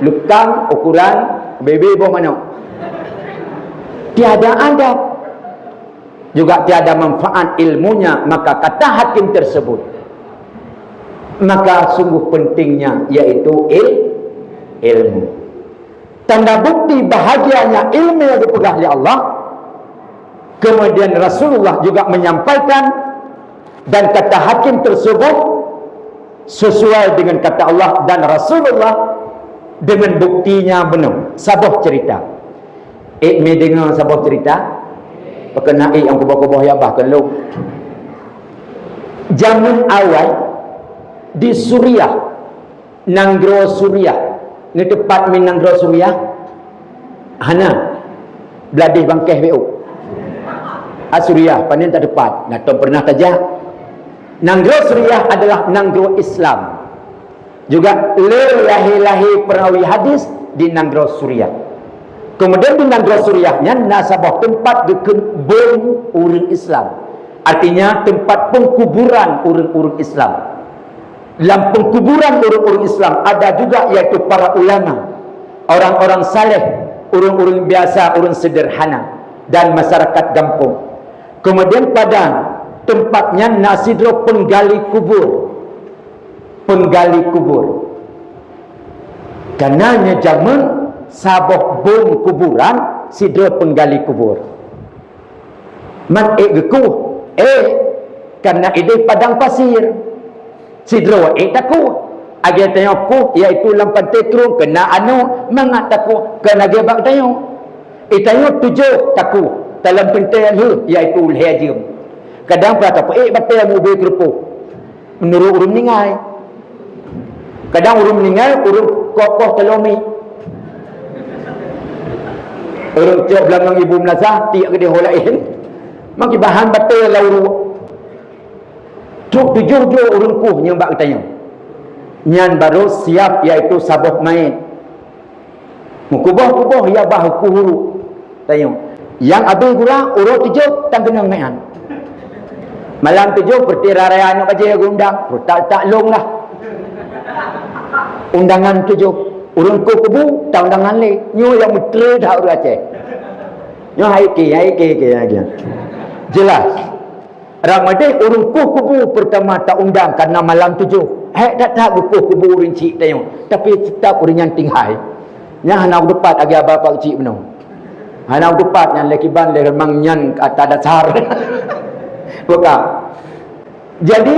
Leukang ukuran bebe boh manok. Tiada adab. Juga tiada manfaat ilmunya, maka kata hakim tersebut. Maka sungguh pentingnya yaitu il-, ilmu. Tanda bukti bahagianya ilmu yang dipeugah oleh Allah. Kemudian Rasulullah juga menyampaikan dan kata hakim tersebut sesuai dengan kata Allah dan Rasulullah dengan buktinya benar. Saboh cerita. Eh, mi dengar saboh cerita? Pakon na ék nyang kuboh-kuboh ya bah keu lôn. Jameun awai di Suriah, nanggroe Suriah, neuteupat mi nanggroe Suriah? Hana. Bladeh bangkeh B O. A Suriah, panen tak tepat. Nah, tom pernah tajak. Nanggroe Suriah adalah nanggroe Islam. Juga le lahé-lahé peurawi hadis di nanggroe Suriah. Kemudian di nanggroe Suriah nyan na saboh teumpat geukheun bom ureuëng Islam. Artinya teumpat pengkuburan ureuëng-ureuëng Islam. Lam pengkuburan ureuëng-ureuëng Islam ada juga yaitu para ulama, orang-orang saleh, ureuëng-ureuëng biasa, ureuëng sederhana dan masyarakat gampông. Kemudian pada teumpat nyan na sidroe penggali kubur. Penggali kubur. Kana nyan jameun saboh bom kuburan sidroe penggali kubur. Man ék geukueh, ék, kana ideh padang pasir. Sidroe ék takueh. Lagée tanyoe kueh, yaitu lam pantai krueng, keunan aneuëk mangat takueh, kon lagée bak tanyoe. Ék tanyoe tujoh takueh, dalam pantai lheueh, yaitu lhée jeuem. Kadang pula tapeuék batée meuubé keureupôh. Meunurot ureuëng meuninggai. Kadang ureuëng meuninggai, ureuëng koh-koh talomi. Ureuëng cok beulangang ibu meunasah, tiek keudeh ho laén. Maki bahan batée lam uruek. Trok tujoh droe ureuëng kueh nyang bak geutanyoe. Nyan barô siab, yaitu saboh manyét. Meukuboh-kuboh ya bah kueh uruek. Tanyoe. Nyang abéh gura, uroe tujoh tan keunong meu'an. Malam tujoh, peureute raya-raya aneuk bajée geundang, peutak-tak lông lah. Undangan tujoh. Ureuëng kueh kubu, ta undangan lé. Nyoe nyang meutre that ureuëng Aceh. Nyoe hai ké, hai ké, ké, hai ké. Jelas. Ramadeh ureuëng kueh kubu peurtama ta undang karena malam tujoh. Hék that-that geukueh kubu ureuëng chik tanyoe, tapi teutap ureuëng nyan tinggai. Nyan hana geupat lagée bapak chik bunoe. Hana geupat nyan lé kiban lé reumang nyan ata dasar. Buka. Jadi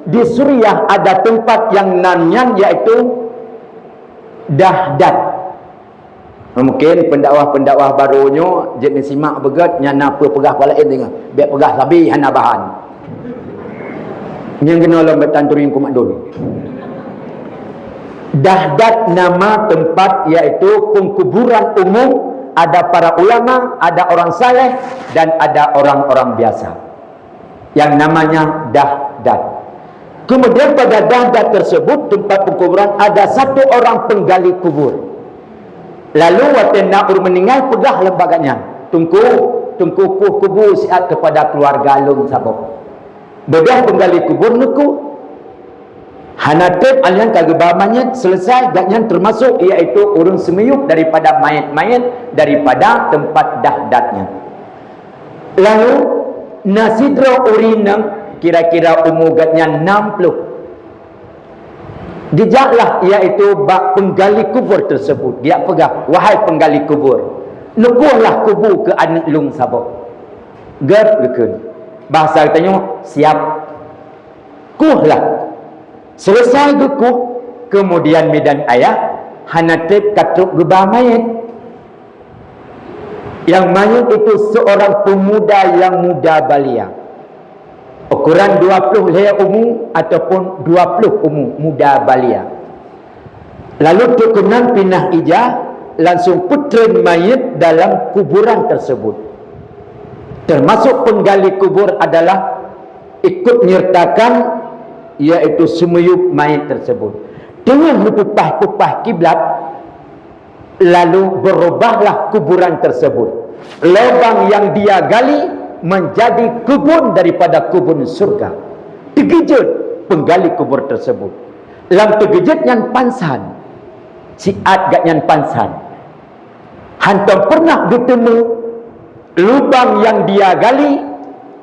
di Suriah ada tempat yang nan nyan yaitu Dahdad. Mungkin pendakwah-pendakwah baru nyoe jeuet neusimak beugét nyan na peue peugah pah laén deungoe. Bék peugah sabe hana bahan. Nyang keunoe lom beutan turing ku Mak Dun. Dahdad nama tempat, yaitu pengkuburan umum, ada para ulama, ada orang saleh, dan ada orang-orang biasa. Yang namanya Dahdad. Kemudian pada Dahdad tersebut, tempat pengkuburan, ada satu orang penggali kubur. Lalu watée na ureuëng meuninggai peugah lom bak gobnyan, "Teungku, Teungku kueh kubu siat kepada keluarga lôn saboh." Beudôh penggali kubur neukueh. Hana treb aleuhan ka geuba manyét, selesai gobnyan termasuk, yaitu ureuëng seumiyueb daripada manyét-manyét daripada tempat Dahdad nyan. Lalu na sidroe ureuëng inong kira-kira umu gobnyan nam ploh. Dijaklah, yaitu bak penggali kubur tersebut, dia peugah, "Wahai penggali kubur, neukuehlah kubu keu aneuk lôn saboh." Gét geukheun. Bahasa geutanyoe, siab. Kuehlah. Selesai geukueh, kemudian midan ayah hana treb ka trok geuba manyét. Yang manyét itu seorang pemuda yang muda balia. Ukuran dua ploh lhée umu ataupun dua ploh umu, muda balia. Lalu trok keunan pinah ija, langsung peutren manyét dalam kuburan tersebut. Termasuk penggali kubur adalah ikut menyertakan, yaitu seumiyueb manyét tersebut. Teungoh meupeupaih-peupaih kiblat, lalu berubahlah kuburan tersebut. Lubang yang dia gali menjadi kebun daripada kebun surga. Teukeujot penggali kubur tersebut. Lam teukeujot nyan pansan, siat gobnyan pansan. Hantom pernah geuteumé lubang yang dia gali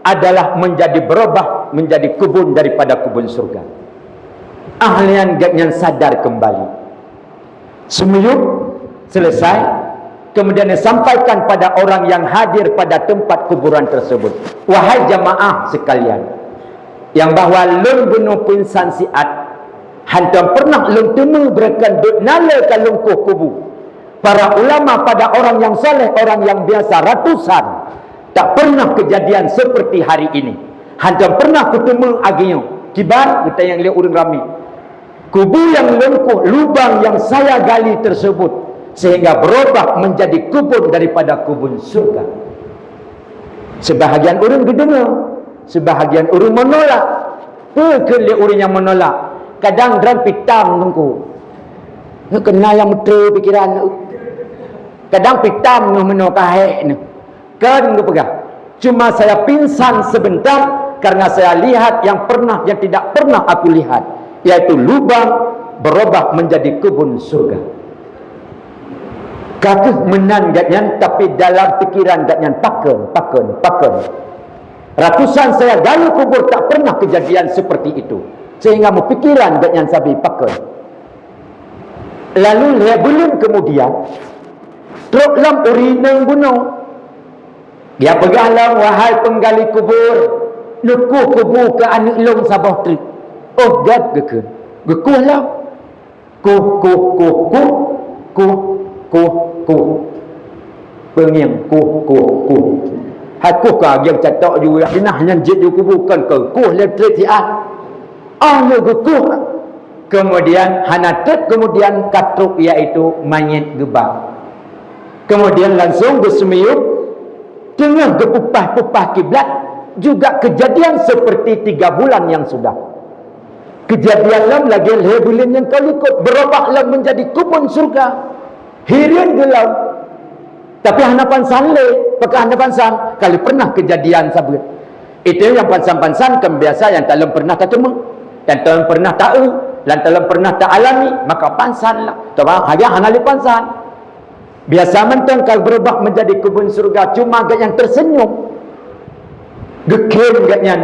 adalah menjadi berubah menjadi kebun daripada kebun surga. Ahlian gobnyan sadar kembali. Seumiyueb selesai, kemudian disampaikan pada orang yang hadir pada tempat kuburan tersebut, "Wahai jamaah sekalian, nyang bahwa lôn bunoe pingsan siat, hantom pernah lôn teumé beureukan dot na lé ka lôn kueh kubu. Para ulama pada orang yang saleh, orang yang biasa ratusan, Tak pernah kejadian seperti hari ini. Hantom pernah kuteumé lagée nyoe. Kiban, geutanyong lé ureuëng ramé. Kubu nyang lôn kueh, lubang yang saya gali tersebut, sehingga berubah menjadi kebun daripada kebun surga. Sebahagian ureuëng geudeungoe, sebahagian ureuëng menolak. Peu kheun lé ureuëng nyang menolak? Kadang droe pih tam Teungku. Nyoe keunan nyang meuteue pikiran. Kadang pih tam nyoe meunoe ka hék nyoe. Kheun geupeugah, "Cuma saya pingsan sebentar karena saya lihat yang pernah, yang tidak pernah aku lihat, yaitu lubang berubah menjadi kebun surga." Ka kheueh meunan gobnyan, tapi dalam pikiran gobnyan pakon, pakon, pakon. Ratusan saya gali kubur, tak pernah kejadian seperti itu. Sehingga meupikiran gobnyan sabe pakon. Lalu lhée buleuen kemudian, trok lom ureuëng inong bunoe. Geupeugah lom, "Wahai penggali kubur, neukueh kubu keu aneuëk lôn saboh treuk." "Oh, göt," geukheun. Geukueh lom. Kueh, kueh, kueh, kueh. Kueh, kueh, kueh. Peungieng, kueh, kueh, kueh. Hai kueh ka gieng catok ju, yak dinah nyan jeuet ju kubu kon keu kueh lé trép siat. Oh, lé geukueh. Kemudian, hana trép kemudian ka trok, yaitu manyét geuba. Kemudian langsung geuseumiyueb, teungoh geupupah-pupah kiblat, juga kejadian seperti tiga bulan yang sudah. Kejadian lom lagée lhée buleuen nyang ka likot, berubah lom menjadi kebun surga. Hireuen geuh lom. Tapi hana pansan lé, pakon hana pansan, ka lheueh pernah kejadian sabeue. Itu nyang pansan-pansan kan biasa nyang talom pernah tateumé, nyang talom pernah taeu, nyang talom pernah taalami, maka pansan lah. Tapi hana lé pansan. Biasa mantong ka berubah menjadi kebun surga, cuma gobnyan tersenyum. Geukheun gobnyan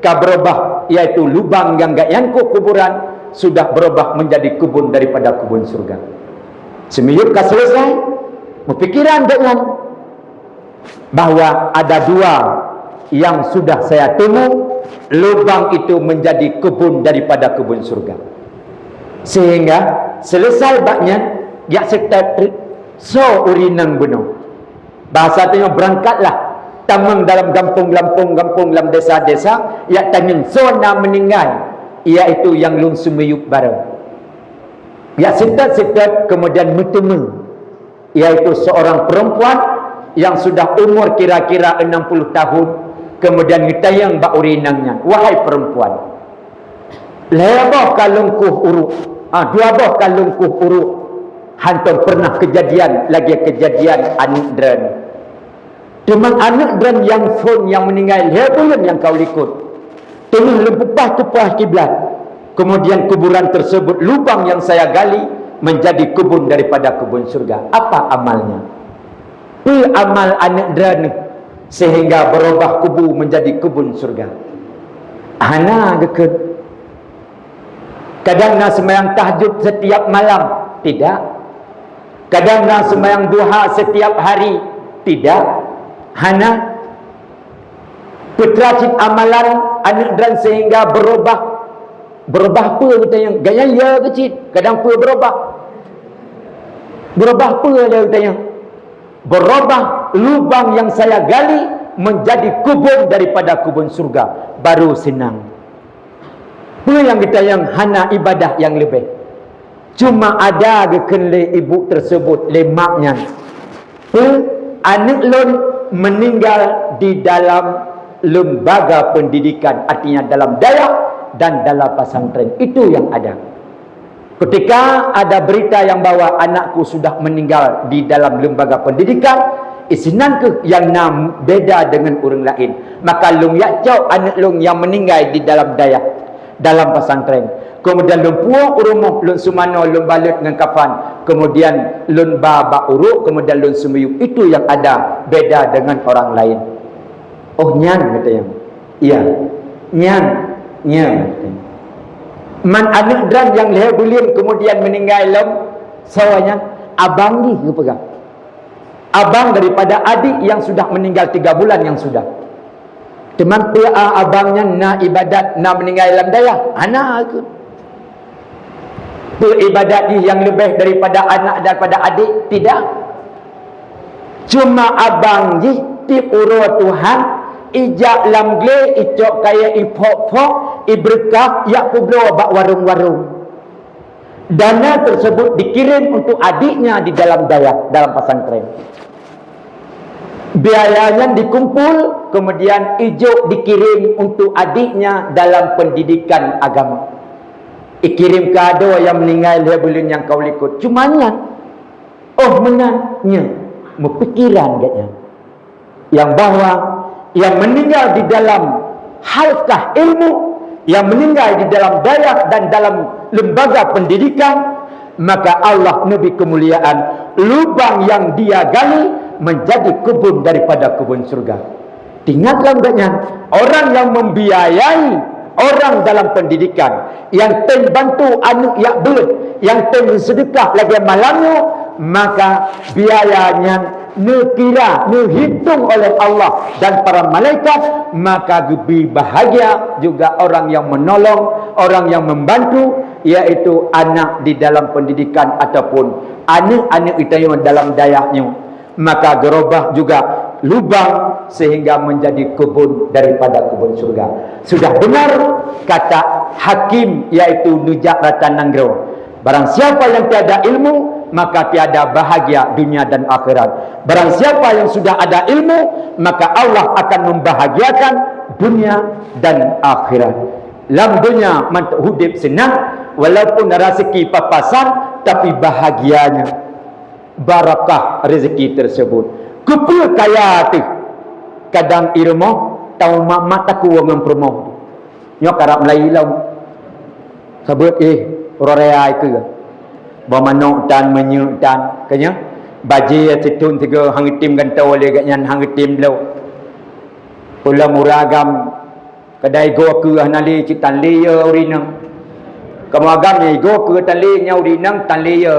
ka berubah, yaitu lubang nyang gobnyan kueh kuburan sudah berubah menjadi kebun daripada kebun surga. Seumiyueb ka selesai, meupikiran gobnyan bahwa ada dua yang sudah saya temu, lubang itu menjadi kebun daripada kebun surga. Sehingga selesai bak nyan, jak seutôt treuk, soe ureuëng inong bunoe. Bahasa tanyoe, berangkatlah tamong dalam gampông-gampông, gampông lam desa-desa, jak tanyong soe na meuninggai, yaitu nyang lôn seumiyueb barô. Jak seutôt-seutôt, kemudian meuteumé, yaitu seorang perempuan yang sudah umur kira-kira enam puluh tahun, kemudian geutanyong bak ureuëng inong nyan, "Wahai perempuan, lhée boh ka lôn kueh uruek, ah, dua boh ka lôn kueh uruek, hantom pernah kejadian lagée kejadian aneuëk droeneuh. Teuma aneuëk droeneuh nyang phon nyang meuninggai lhée buleuen nyang ka likot. Teungoh lôn pupah-pupah kiblat, kemudian kuburan tersebut, lubang yang saya gali menjadi kebun daripada kebun surga. Apa amalnya?" Peue amal aneuëk droeneuh sehingga berubah kubu menjadi kebun surga? Hana geukheun. Kadang na seumayang tahajud setiap malam? Tidak. Kadang na seumayang duha setiap hari? Tidak. Hana. Peue teuma cit amalan aneuëk droeneuh sehingga berubah? Berubah peue geutanyong? Gobnyan ya keuh cit, kadang peue berubah? Berubah peue lé geutanyong? Berubah lubang yang saya gali menjadi kebun daripada kebun surga. Baru seunang. Peue nyang geutanyong? Hana ibadah nyang leubeh. Cuma ada geukheun lé ibu tersebut, lé mak nyan, "Peue, aneuëk lôn meuninggal di dalam lembaga pendidikan, artinya dalam dayah dan dalam pesantren. Itu yang ada." Ketika ada berita yang bahwa anakku sudah meninggal di dalam lembaga pendidikan, isinan keuh yang na beda dengan ureuëng laén. Maka lôn jak cok aneuëk lôn nyang meuninggai di dalam dayah, dalam pesantren. Kemudian lôn puwoe u rumoh, lôn seumanoe, lôn balot ngon kafan. Kemudian lôn ba bak uruek, kemudian lôn seumiyueb. Itu yang ada beda dengan orang lain. Oh, nyan, geutanyong. Iya. Nyan, nyan. Man aneuëk droeneuh nyang lhée buleuen kemudian meuninggai lom, soe nyan? Abang jih geupeugah. Abang daripada adik yang sudah meninggal tiga bulan yang sudah. Teuma peue abang nyan na ibadat, na meuninggai lam dayah? Hana geukheun. Peue ibadat jih nyang leubeh daripada anak, daripada adik? Tidak. Cuma abang jih Tiep uroe Tuhan, ijak lam glé, icok kayèe, iphok-phok, ibeureukah, jak peubloe bak warong-warong. Dana tersebut dikirim untuk adiknya di dalam dayah, dalam pesantren. Biaya nyan dikumpul, kemudian ijok dikirim untuk adiknya dalam pendidikan agama. Ikirim kado nyang meuninggai lhèe buleuen nyang ka u likot. Cuma nyan, oh meunan, nyan, meupikiran gobnyan. Yang bahwa yang meninggal di dalam halkah ilmu, yang meninggal di dalam dayah dan dalam lembaga pendidikan, maka Allah neubri kemuliaan, lubang yang dia gali menjadi kebun daripada kebun surga. Ingat lam gobnyan, orang yang membiayai orang dalam pendidikan, nyang tem bantu aneuk jak beuet, nyang tem sedekah lagèe malam nyoe, maka biaya nyan neukira, neuhitong oleh Allah dan para malaikat, maka geubri bahagia juga orang yang menolong, orang yang membantu, yaitu anak di dalam pendidikan ataupun aneuk-aneuk geutanyoe dalam dayah nyoe. Maka geurubah juga lubang sehingga menjadi kebun daripada kebun surga. Sudah benar kata hakim, yaitu neujak rata nanggroe. Barang siapa yang tiada ilmu, maka tiada bahagia dunia dan akhirat. Barang siapa yang sudah ada ilmu, maka Allah akan membahagiakan dunia dan akhirat. Lam dunia mantong udép seunang, walaupun rezeki papasan, tapi bahagianya barakah rezeki tersebut. Keupeue kaya teuh? Kadang i rumoh, tauma mak takue ngon peurumoh. Nyoe karab meulayi lom. Sabeut, eh, uroe raya keue. Boh manok tan, meunyeuk tan, keunyoe. Bajée sithon sigoe hana geutem gantoe lé gobnyan, hana geutem bloe. Peue lom ureueng agam, kadang igoe keue hana lé, cit tan lé yö ureueng inong. Kamoe agam nyan igoe keue tan lé, nyan ureueng inong tan lé yö.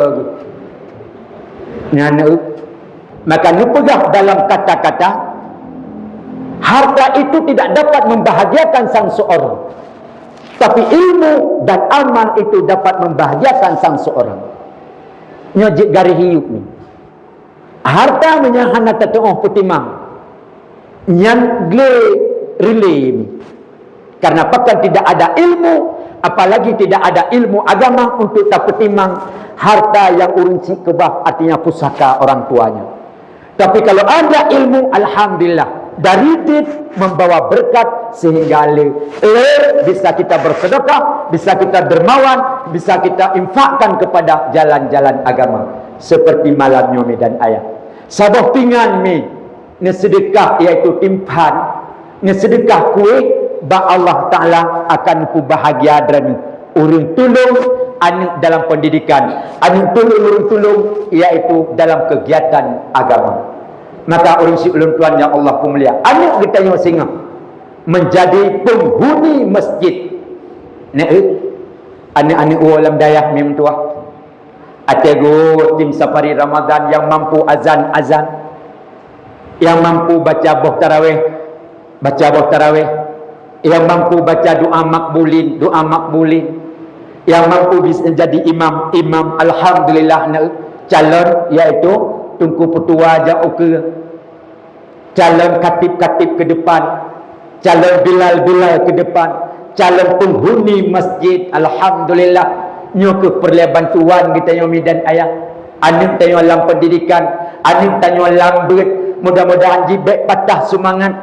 Nyan, eh. Maka neupeugah dalam kata-kata, harta itu tidak dapat membahagiakan sang seorang, tapi ilmu dan amal itu dapat membahagiakan sang seorang. Nyoe jeuet garéh hiup nyoe. Harta meunyoe hana tatu'oh peutimang, nyan glé reulée. Karena pakon tidak ada ilmu, apalagi tidak ada ilmu agama untuk tapeutimang harta yang ureueng cit keubah, artinya pusaka orang tuanya. Tapi kalau ada ilmu, alhamdulillah, dari dit membawa berkat sehingga le, le bisa kita bersedekah, bisa kita dermawan, bisa kita infakkan kepada jalan-jalan agama. Seperti malam nyoe mi dan ayah. Saboh pingan mi neuseudekah, yaitu timphan, neuseudekah kueh, bak Allah Taala akan peubahagia droeneuh. Ureueng tulông aneuk dalam pendidikan, aneuk tulông ureueng tulông, yaitu dalam kegiatan agama. Maka ureueng siulôn tuan nyang Allah peumulia, aneuk geutanyoe singoh menjadi penghuni masjid. Nyan, eh, aneuk-aneuk woe lam dayah meutuah. Até geuh tim safari Ramadan nyang mampu azan-azan, nyang mampu baca boh tarawéh, baca boh tarawéh, nyang mampu baca doa makbulin, doa makbulin, nyang mampu bisa jadi imam, imam. Alhamdulillah, na calon, yaitu Teungku Peutua jak ukeue. Calon khatib-khatib keu depan, calon bilal-bilal keu depan, calon peunghuni masjid. Alhamdulillah, nyoe keuh peureulée bantuan geutanyoe mi dan ayah. Aneuk tanyoe lam pendidikan, aneuk tanyoe lam beuet, mudah-mudahan jih bék patah seumangat,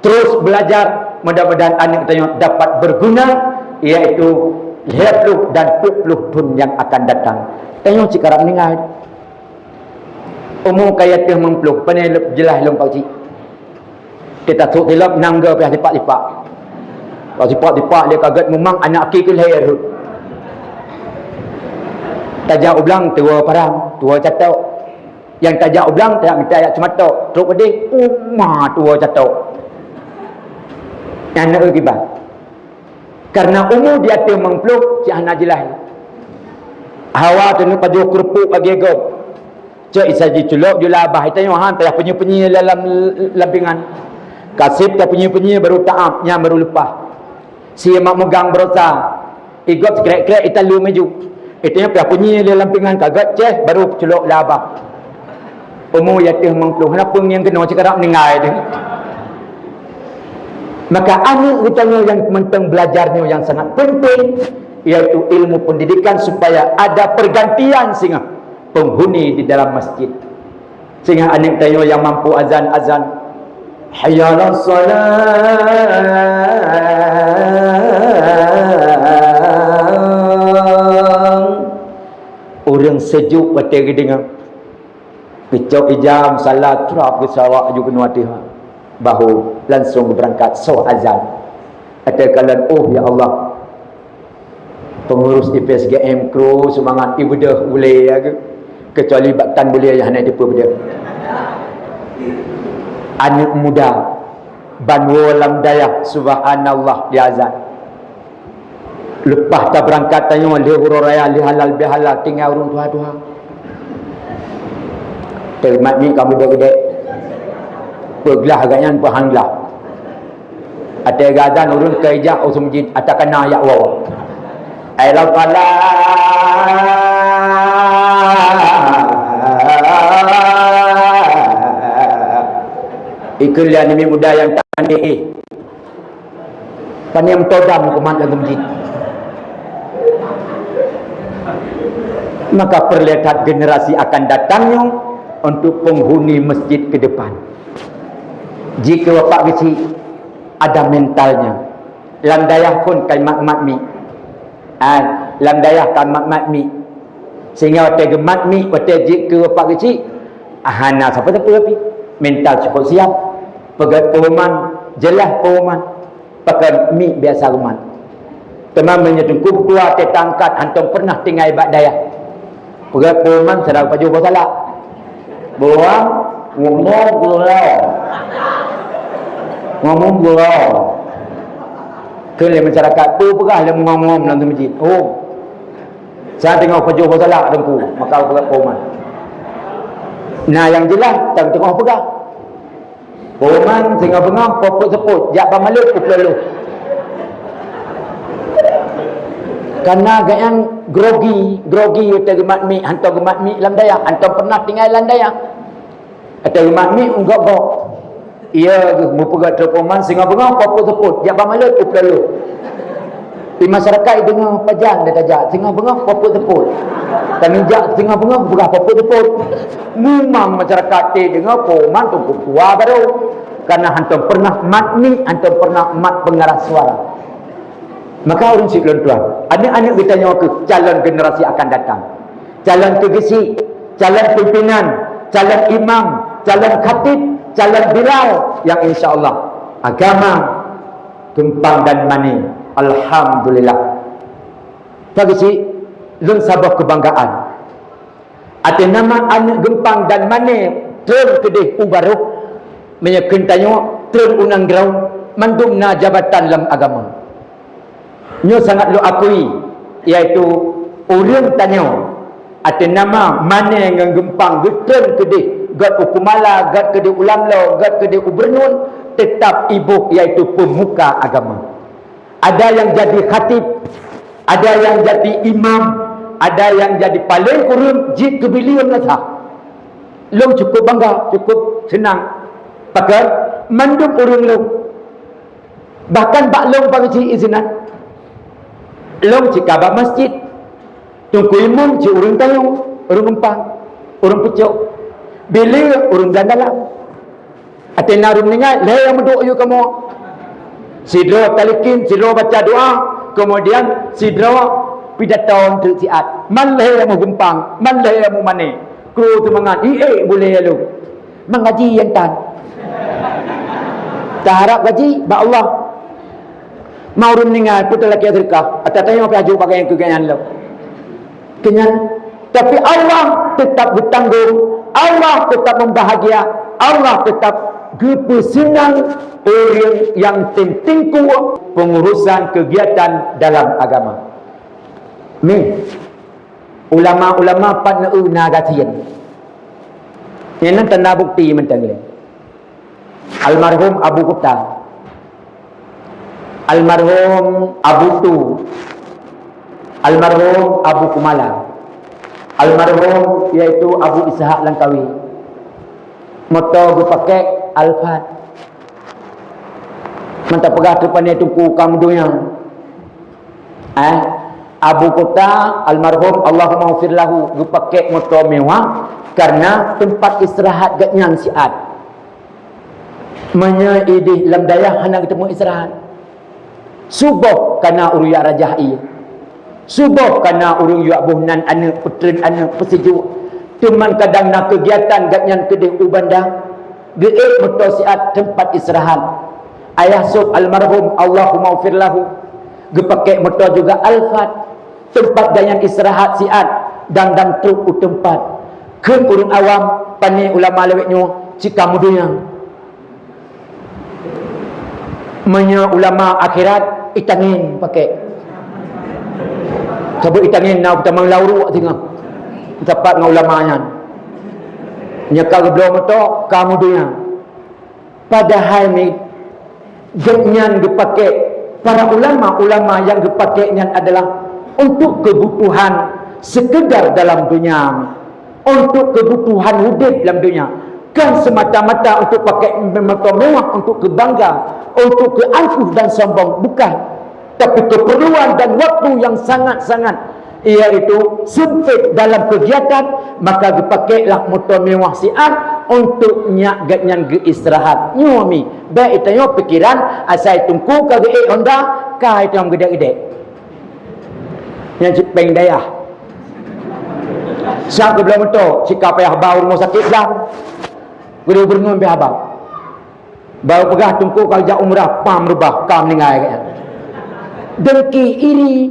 terus belajar, mudah-mudahan aneuk tanyoe dapat berguna, yaitu lhée ploh dan peuet ploh thon nyang akan datang. Tanyoe cit karab meuninggai. Umu ka yateueh meumploh, pane leueb jeulaih lom Pak Cik. Kita trok tilop nangga piah tipak-tipak. Pak tipak-tipak dia kaget memang anak aki keu lahé rhot. Tajak u blang tuwo parang, tuwo catok. Nyang tajak u blang tajak mita jak ceumatok. Trok pedeh, uma tuwo catok. Nyan na kiban. Karena umu di ateueh meumploh cit hana jeulaih. Hawa teuneuk pajoh keureupok bagi gob. Cok isa jiculok jula abah, itanyoe han payah peunye-peunye lam, lam pingan. Kaseb tapeunye-peunye baru taab, nyan baru leupah. Si mak meugang barosa, igob sikrek-krek italue maju. Itanyoe payah peunye lé lam pingan kagat ceh baru culok lam abah. Umu yateuh meuplôh, hana peue nyang keunoe cit karab ninggai teuh. Maka aneuk geutanyoe nyang mantong belajar nyoe nyang sangat penting, yaitu ilmu pendidikan supaya ada pergantian singoh penghuni di dalam masjid. Singoh aneuk tanyoe nyang mampu azan, azan, "Hayya 'alas shalah." Ureuëng seujok watée geudeungoe. Geucok ijam, salat, trap geusawak aju keunoe ateueh bahu, langsong geubeurangkat soh azan. Watée kalon, "Oh, ya Allah, pengurus I P S G M kru seumangat ibeudôh ulée ya geuh, keucuali bak tan buleue nyang hana jipeubeudôh." Aneuk muda ban woe lam dayah, subhanallah, di azan. Leupah tabeurangkat tanyoe lheueh uroe raya, lheueh halal bihalal, tinggai ureuëng tuha-tuha. Teumat mi kamoe geude-geude. Peuglah agak nyan peuhanglah. Watée geuazan ureuëng keu ijak u masjid, ata kana yak woe. Ai la falah. Ikeu lian mi muda nyang tak pandai, eh. Pane meutodam kumat lam masjid. Maka perlu that generasi akan datang nyoe untuk penghuni masjid ke depan. Jikeu bapak keuchik ada mentalnya. Lam dayah pun kai mat-mat mi. Ah, lam dayah kai mat-mat mi. Sehingga watée geumat mi, watée jikeu bapak keuchik, ah, hana sapa-sapa pi. Mental cukup siap. Peugét peuman, jeulaih peuman. Pakon mi biasa geumat. Teuma meunyoe teungku tuha teuangkat hantom pernah tinggai bak dayah. Peugét peuman sedang pajoh boh salak. Boh ngom-ngom gurau. Ngom-ngom gurau. Keu lé masyarakat tu peugah lé ngom-ngom lam masjid. Oh. Saya tengok pajoh boh salak teungku, maka peugét peuman. Nah, yang jelas tang tengok peugah. Peuman singoh beungoh, po peuet seupôt, jak bak maleuet, peuet ploh. Karena gobnyan grogi, grogi watée geumat mi, hantom geumat mi lam dayah, hantom pernah tinggai lam dayah. Watée geumat mi, gok-gok. Iya geuh meupeugét teuk peuman singoh beungoh, po peuet seupôt, jak bak maleuet, peuet ploh. Di masyarakat deungoe pajan dah tajak, singoh beungoh po peuet seupôt. Kami jak singoh beungoh peugah po peuet seupôt. Mumang masyarakat teudeungoe peuman teungku tuha barô. Karena hantom pernah mat mi, hantom pernah mat pengarah suara. Maka ureuëng syiek lôn tuan, aneuk-aneuk geutanyoe keuh calon generasi akan datang. Calon keugeusik, calon pimpinan, calon imam, calon khatib, calon bilal yang insya Allah agama geumpang dan mané. Alhamdulillah. Pak Geuchik, lôn saboh keubanggaan. Ateueh nama aneuk geumpang dan mané treun keudeh u barôh, meunyoe kheun tanyoe treun u nanggroe, mandum na jabatan lam agama. Nyoe sangat lôn akui, yaitu ureuëng tanyoe ateueh nama mané ngon geumpang geutreun keudeh, gét u Kumala, gét keudeh u Lamlo, gét keudeh u Beureunon, teutab iboh yaitu peumuka agama. Ada nyang jadi khatib, ada nyang jadi imam, ada nyang jadi paleng kureueng jeuet keu bilion rasa. Lôn cukup bangga, cukup seunang. Pakon mandum ureuëng lôn. Bahkan bak lôn pageuci izinan. Lôn cit ka bak masjid. Teungku imum cit ureuëng tayong, ureuëng geumpang, ureuëng pucok. Bilé ureuëng dan dalam. Ateueh na ureuëng meuninggai, lhée nyang meuduek yue kamoe. Sidroe talikin, sidroe baca doa, kemudian sidroe pidato treuk siat. Man lhée nyang meugumpang, man lhée nyang meumané. Kru teumangat, ié bulée lôn. Mangaji nyang tan. Taharap gaji bak Allah. Ma ureuëng meuninggai, peue talakée seudeukah, ata tanyoe pih aju bagaih keu gobnyan lom. Keu nyan, tapi Allah tetap geutanggong, Allah tetap membahagia, Allah tetap geupeuseunang ureuëng nyang tem teungku pengurusan kegiatan dalam agama. Mi, ulama-ulama pat neu na gasien. Nyan tanda bukti mantong lé. Almarhum Abu Kuta, almarhum Abu Tu, almarhum Abu Kumala, almarhum yaitu Abu Ishak Langkawi, Moto geupakèk Alphard. Mantap peugah teupane teungku kaum donya. Eh, Abu Kota almarhum, Allahumma ghfir lahu, geupakèk moto mewah karena teumpat istirahat gobnyan siat. Meunyoe ideh lam dayah hana geuteumeung istirahat. Suboh kana ureuëng jak rajah ie. Suboh kana ureuëng jak boh nan aneuk, peutreun aneuk, peusijuek. Teuma kadang na keugiatan gobnyan keudeh u banda, geuék moto siat teumpat istirahat. Ayah Sop almarhum, Allahumma ghfir lahu, geupakèk moto juga Alphard. Teumpat gobnyan istirahat siat dan, dan trok u teumpat. Kheun ureuëng awam, pane ulama lawét nyoe, cika meudonya. Meunyoe ulama akhirat, itangen pakèk. Sabab itangen na tamong lam uruek singoh. Sapat ngon ulama nyan. Nyoe ka geubloe moto, ka meudonya. Padahai ni, gobnyan geupakèk, para ulama-ulama nyang geupakèk nyan adalah untuk kebutuhan sekedar dalam dunia, untuk kebutuhan udép lam dunia, kon semata-mata untuk pakèk moto mewah, untuk keu bangga, untuk keu angkuh dan sombong, bukan. Tapi keperluan dan waktu yang sangat-sangat, iaitu sempit dalam kegiatan, maka geupakèklah moto mewah siat untuk nyak gobnyan geuistirahat. Nyoe mi, bèk itanyoe pikiran, asai teungku ka geuék Honda, ka itanyoe geudek-geudek. Nyan cit péng dayah. Siap geubloe moto, cika payah ba u rumoh sakét blang. Geudu beureunoe payah ba. Baru peugah teungku ka jak umrah, pam reubah, ka meuninggai. Dengki, iri.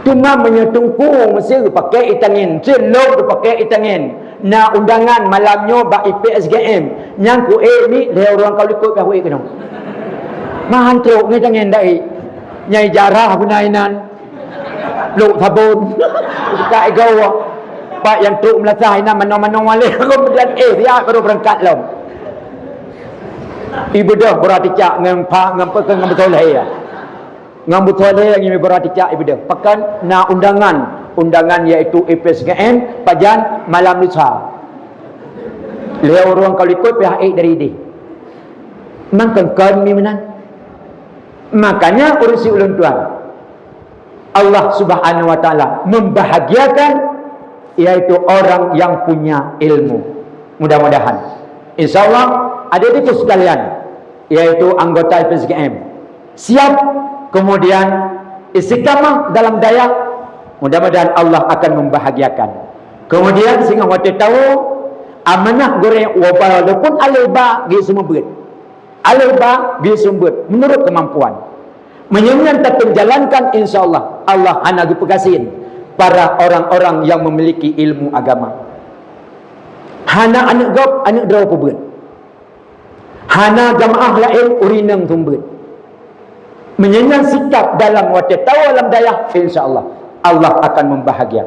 Teuma meunyoe teungku meusti geupakèk itangen, seulom geupakèk itangen, na undangan malam nyoe bak I P S G M, nyang ku ék ni lhèe ureuëng ka likot pih ék keunoe. Meuhan trok ngon itangen dai. Nyai jarah beuna inan. Lok sabon. Buka ego. Pak nyang trok meulasah inan manoe-manoe malèe. Kemudian, eh, siap baru beurangkat lom. Ibeudôh beurati cak ngon pak, ngon peukeun, ngon beutôi lhèe. Ngon beutôi lhèe ngon ibeudôh beurati cak ibeudôh. Pakon na undangan. Undangan iaitu I P S G M, pajan malam lusa. Lhèe ureuëng ka likot pih ék dari ideh. Mangkon kon mi meunan. Makanya ureuëng siulôn tuan. Allah Subhanahu wa Ta'ala membahagiakan, yaitu orang yang punya ilmu. Mudah-mudahan. Insya Allah, adik-adikku sekalian, yaitu anggota I P S G M, siap, kemudian istiqamah dalam dayah, mudah-mudahan Allah akan membahagiakan. Kemudian, singoh watèe tawoe, amanah gurèe, walaupun alèh ba, geuseumeubeut. Alèh ba geuseumeubeuet meunurot keumampuan. Meunyoe nyan tateujalankan, insya Allah, Allah hana geupeugasien para orang-orang yang memiliki ilmu agama. Hana aneuk gob, aneuk droe peubeuet. Hana jamaah laén ureueng inong seumeubeuet. Meunyoe nyan sikap dalam watèe tawoe lam dayah, insya Allah, Allah akan membahagia.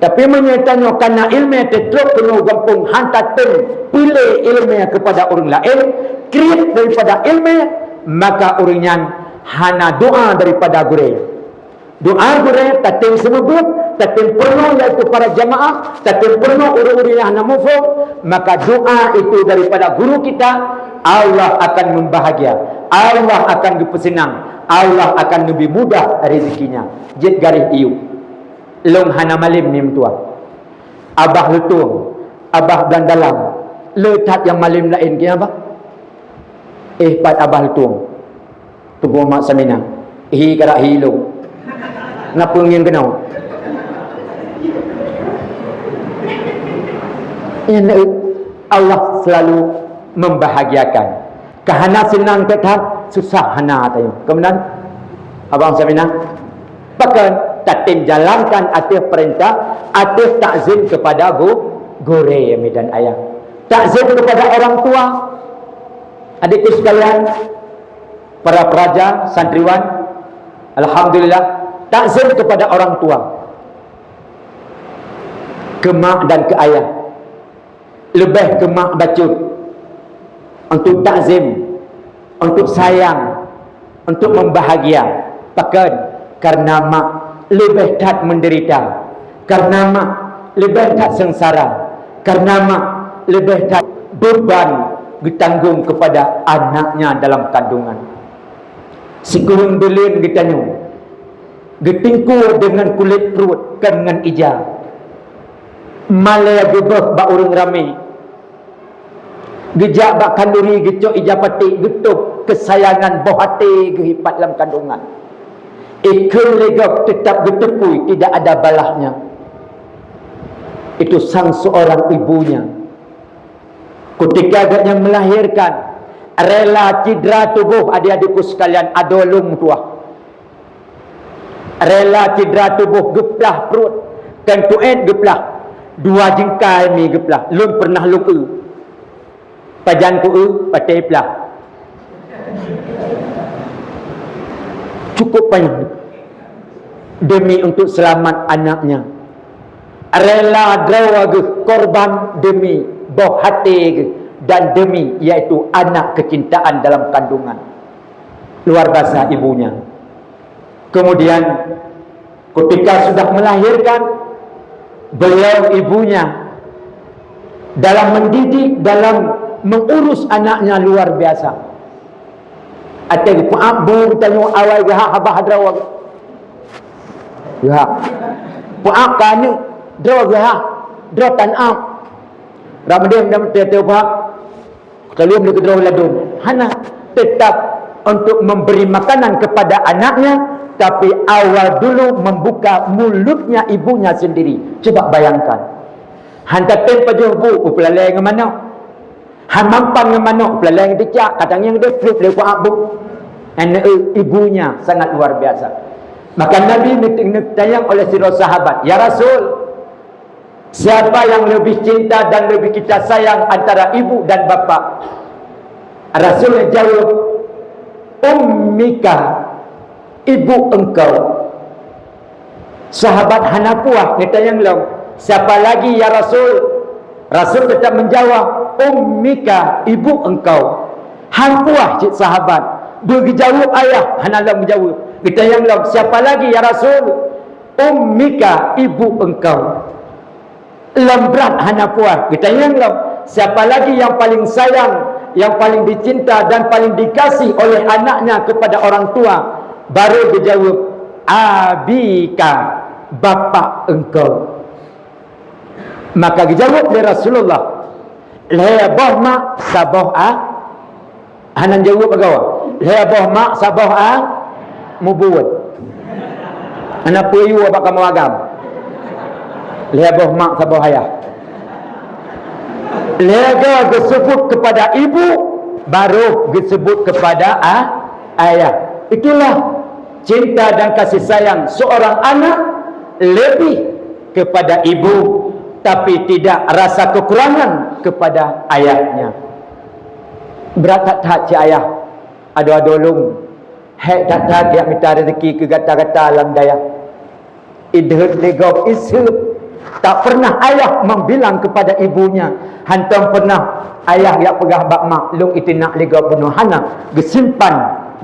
Tapi meunyoe tanyoe kana ileumèe teutrok keunoe gampông han tatem piléh ileumèe keupada ureueng laén, kriet daripada ileumèe, maka ureueng nyan hana doa daripada gurèe. Doa gurèe tatem seumeubeuet, tatem peurunoe yaitu para jamaah, tatem peurunoe ureueng-ureueng nyang hana muphom, maka doa itu daripada guru kita, Allah akan membahagia, Allah akan geupeuseunang, Allah akan leubeh mudah rezekinya. Jeuet garéh iyup. Lôn hana malém ni meutuah. Abah Leutueng, Abah Blang Dalam, le that nyang malém laén keu Abah. Eh, pat Abah Leutueng? Teungku Mak Saminah. Hi karak hi lôn. Napa ngieng keunoe? Nyan, eh, Allah selalu membahagiakan. Ka hana seunang teutab, susah hana teutab. Keumudian, Abang Saminah, pakon tatem jalankan ateueh peurintah, ateueh takzim keupada gu-, gurèe, mi dan ayah. Takzim keupada orang tua, adikku sekalian, para pelajar, santriwan, alhamdulillah, takzim keupada orang tua, keu mak dan keu ayah. Leubeh keu mak bacut, untuk takzim, untuk sayang, untuk membahagia. Pakon? Karena mak leubeh that menderita. Karena mak leubeh that seungsara. Karena mak leubeh that beban geutanggong kepada anaknya dalam kandungan. Sikureueng buleuen geutanyoe geutingkue deungon kulét pruet kon ngon ija. Malée geubeuh bak ureuëng ramé. Geujak bak khanduri geucok ija paték geutôb keusayangan boh até geuh ipat lam kandungan. Ikheun lé gob teutab geuteukui tidak ada balahnya. Itu sang seorang ibunya. Kutika gobnyan melahirkan, rela cidra tuboh adik-adikku sekalian adoe lôn meutuwah. Rela cidra tuboh geuplah pruet, kon tuét geuplah, dua jeungkai mi geuplah, lôn pernah lôn eu. Pajan ku eu, patéh plah. Cukup panyang. Demi untuk selamat anaknya. Rela droe geuh korban demi boh até geuh dan demi yaitu anak kecintaan dalam kandungan. Luar biasa ibunya. Kemudian ketika sudah melahirkan, beliau ibunya dalam mendidik, dalam mengurus anaknya luar biasa. Até geupeugah bu geutanyoe awai geuhah babah droe. Geuhah. Peugah keu aneuk droe geuhah, droe tan ab. Ramadhan dan teu-teu peugah. Keulom di keudroe ladôm. Hana, tetap untuk memberi makanan kepada anaknya, tapi awal dulu membuka mulutnya ibunya sendiri. Coba bayangkan. Hanta tem pajoh bu, upeulalée ngon manok. Han mampan ngon manok, upeulalée ngon cicak, kadang nyang deh flup lé kuah bu. Aneuk ibunya sangat luar biasa. Maka Nabi neutanyong oleh sidroe sahabat, "Ya Rasul, siapa yang lebih cinta dan lebih kita sayang antara ibu dan bapak?" Rasul jawab, "Ummika, ibu engkau." Sahabat hana puas, geutanyong lom, "Siapa lagi, ya Rasul?" Rasul tetap menjawab, "Ummika, ibu engkau." Han puas cit sahabat, beugeujaweueb ayah, hana lom geujaweueb. Geutanyong lom, "Siapa lagi, ya Rasul?" "Ummika, ibu engkau." Lom brat hana puas, geutanyong lom, "Siapa lagi yang paling sayang, yang paling dicinta dan paling dikasih oleh anaknya kepada orang tua?" Baru geujaweueb, "Abika, bapak engkau." Maka geujaweueb lé Rasulullah, "Lhée boh mak, saboh a." Hana jaweueb agoe. "Lhée boh mak, saboh a." Mubuet. Hana peuyue bak kamoe agam. "Lhée boh mak, saboh ayah." Lhée goe geuseubut kepada ibu, baru geuseubut kepada a, ayah. Itulah cinta dan kasih sayang seorang anak lebih kepada ibu, tapi tidak rasa kekurangan kepada ayahnya. Brat that-that cit ayah, adoe-adoe lôn, hék that-that jak mita rezeki keu gata-gata lam dayah. Ideuet lé gob iseuet, tak pernah ayah membilang kepada ibunya, hantom pernah ayah jak peugah bak mak, "Lôn iteunak lé gob bunoe," hana, geusimpan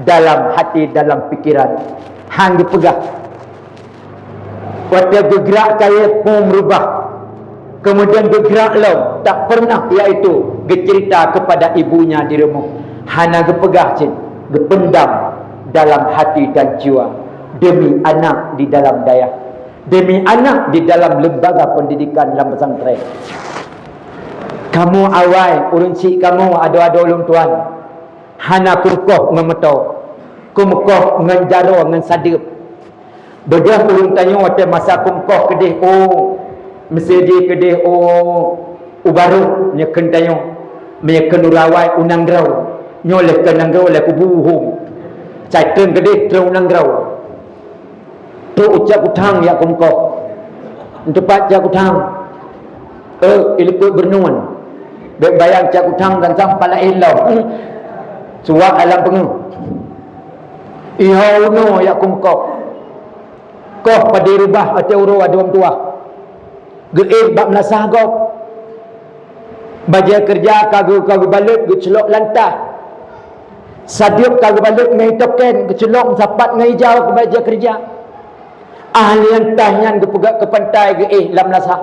dalam hati, dalam pikiran. Han geupeugah. Watée geugrak kayée peue meurubah, kemudian geugrak lom, tak pernah iaitu geucerita kepada ibunya di rumoh. Hana geupeugah cit, geupendam dalam hati dan jiwa demi anak di dalam dayah, demi anak di dalam lembaga pendidikan lam pesantren. Kamoe awai, ureuëng syiek kamoe adoe-adoe lôn tuan, hana kumeukoh ngon moto, kumeukoh ngon jaroe ngon sadeueb. Beudôh ureuëng tanyoe watée masa kumeukoh keudeh, oh, meusé jih keudeh, oh, u barôh, nyoe kheun tanyoe, meunyoe kheun ureuëng awai u nanggroe, nyoe lheueh keu nanggroe lheueh kubu uhom. Sai treun keudeh treun u nanggroe. Trok u Cot Kuthang jak kumeukoh. Teupat Cot Kuthang. Eh, ilikot beureunuan. Bék bayang Cot Kuthang dan sampala ilong. Suwak alam peungeuh. Iho unoe jak kumeukoh. Koh padé reubah ateueh uroe adum tuah. Geuéh bak meulasah gob. Bajée keureuja ka geu-, ka geubalot geuceulok lantah. Sadeueb ka geubalot ngon token geuceulok meusapat ngon ijau keu bajée keureuja. Ahli lantah nyan geupeugah keu pantai geuéh lam meulasah.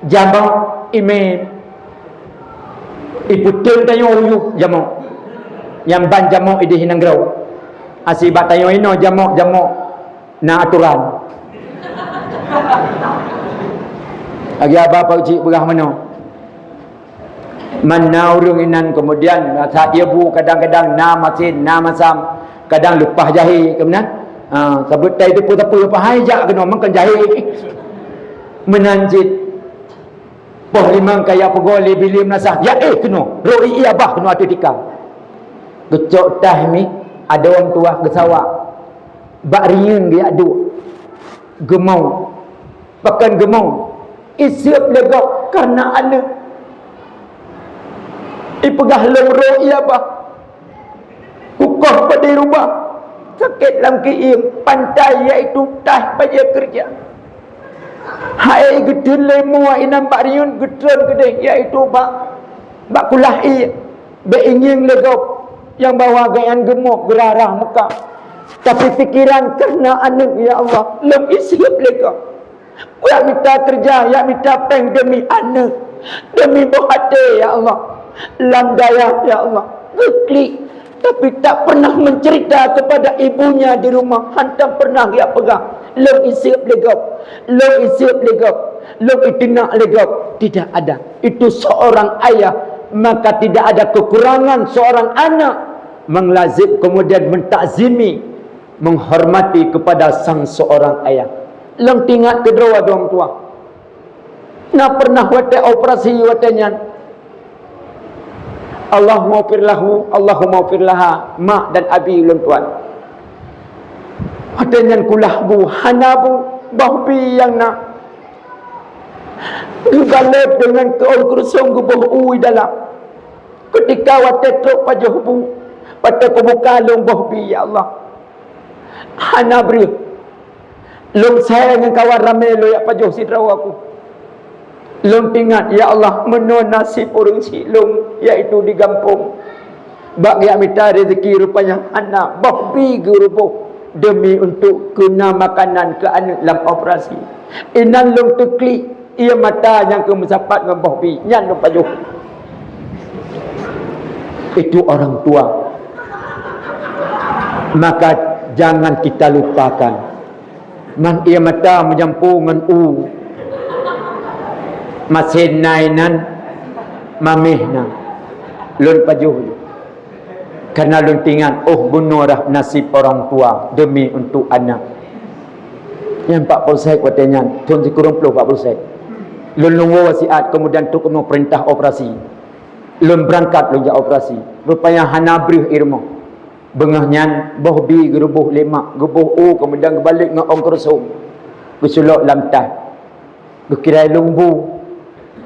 Jamoe imé, ipeuteun tanyoe uyuh jamoe. Nyang ban jamoe idéh nanggroe. Asie bak tanyoe inoe jamoe-jamoe na atoran. Lagèe haba Pak Cik peugah meunoe. Man na ureueng inan keumudian rasa ié bu kadang-kadang na masin, na masam, kadang leupah jahé keunan. Ha, sabeut tai teupeu-teupeu pahai jak keunoe meukeun jahé. Meunan cit poh limong kaya peugoe lé bileue meunasah, ya éh keunoe, rôh ié abah keunoe ateueh tika. Geucok tah mi, adong tuah geusawak. Bak riyeuen geujak duek. Geumong. Pakon geumong? Iseup lé gob kareuna aneuk. Ipeugah lôn rôh ié abah. Kukoh padé rubah. Sakét lam kiéng, pantai yaitu tah bajée keureuja. Hai geuteun lé mua inan bak riyeuen geutreun keudeh yaitu bak, bak kulah ié. Bék ingieng lé gob nyang bahwa gobnyan geumok geurarah muka. Tapi pikeran kareuna aneuk, ya Allah, lôn iseup lé gob. Yak mita keureuja, yak mita péng demi aneuk, demi boh até, ya Allah. Lam dayah, ya Allah, geuklik, tapi tak pernah mencerita kepada ibunya di rumah, hantom pernah yak peugah, lôn iseup lé gob, lôn iseup lé gob, lôn iteunak lé gob. Tidak ada. Itu seorang ayah, maka tidak ada kekurangan seorang anak menglazim, kemudian mentakzimi, menghormati kepada sang seorang ayah. Lôn teuingat keudroe dong tuah. Na pernah watée operasi watée nyan, Allahummaghfir lahu, Allahummaghfir laha, mak dan abi lôn tuan. Watée nyan kulah bu, hana bu, boh bi nyang na. Geubalot deungon keuong keurusong geuboh u dalam. Keutika watée trok pajoh bu, watée kubuka lôn boh bi, ya Allah. Hana breueh. Lôn sée ngon kawan ramé lôn yak pajoh sidroe ku. Lôn teuingat, ya Allah, meunoe naseb ureueng syiek lôn, yaitu di gampông. Bak geujak mita rezeki rupanya hana, boh bi geuruboh demi untuk keuna makanan keu aneuk lam operasi. Inan lôn teuklik, ié mata nyang keu meusapat ngon boh bi, nyan lôn pajoh. Itu orang tua. Maka jangan kita lupakan. Man ié mata meujampu ngon u. Masen na inan, maméh na. Lôn pajoh lé. Karena lôn teuingat, oh, bunoe dah nasib orang tua demi untuk anak. Nyan empat puluh sek watée nyan, thon sikureueng ploh empat puluh sek. Lôn lôn woe wasiat, kemudian trok keunoe perintah operasi. Lôn beurangkat lôn jak operasi. Rupanya hana breueh i rumoh. Beungoh nyan boh bi geuruboh lé mak, geuboh u, keumudian geubalot ngon ong keurusong. Geusulok lam tah. Geukira lôn bu.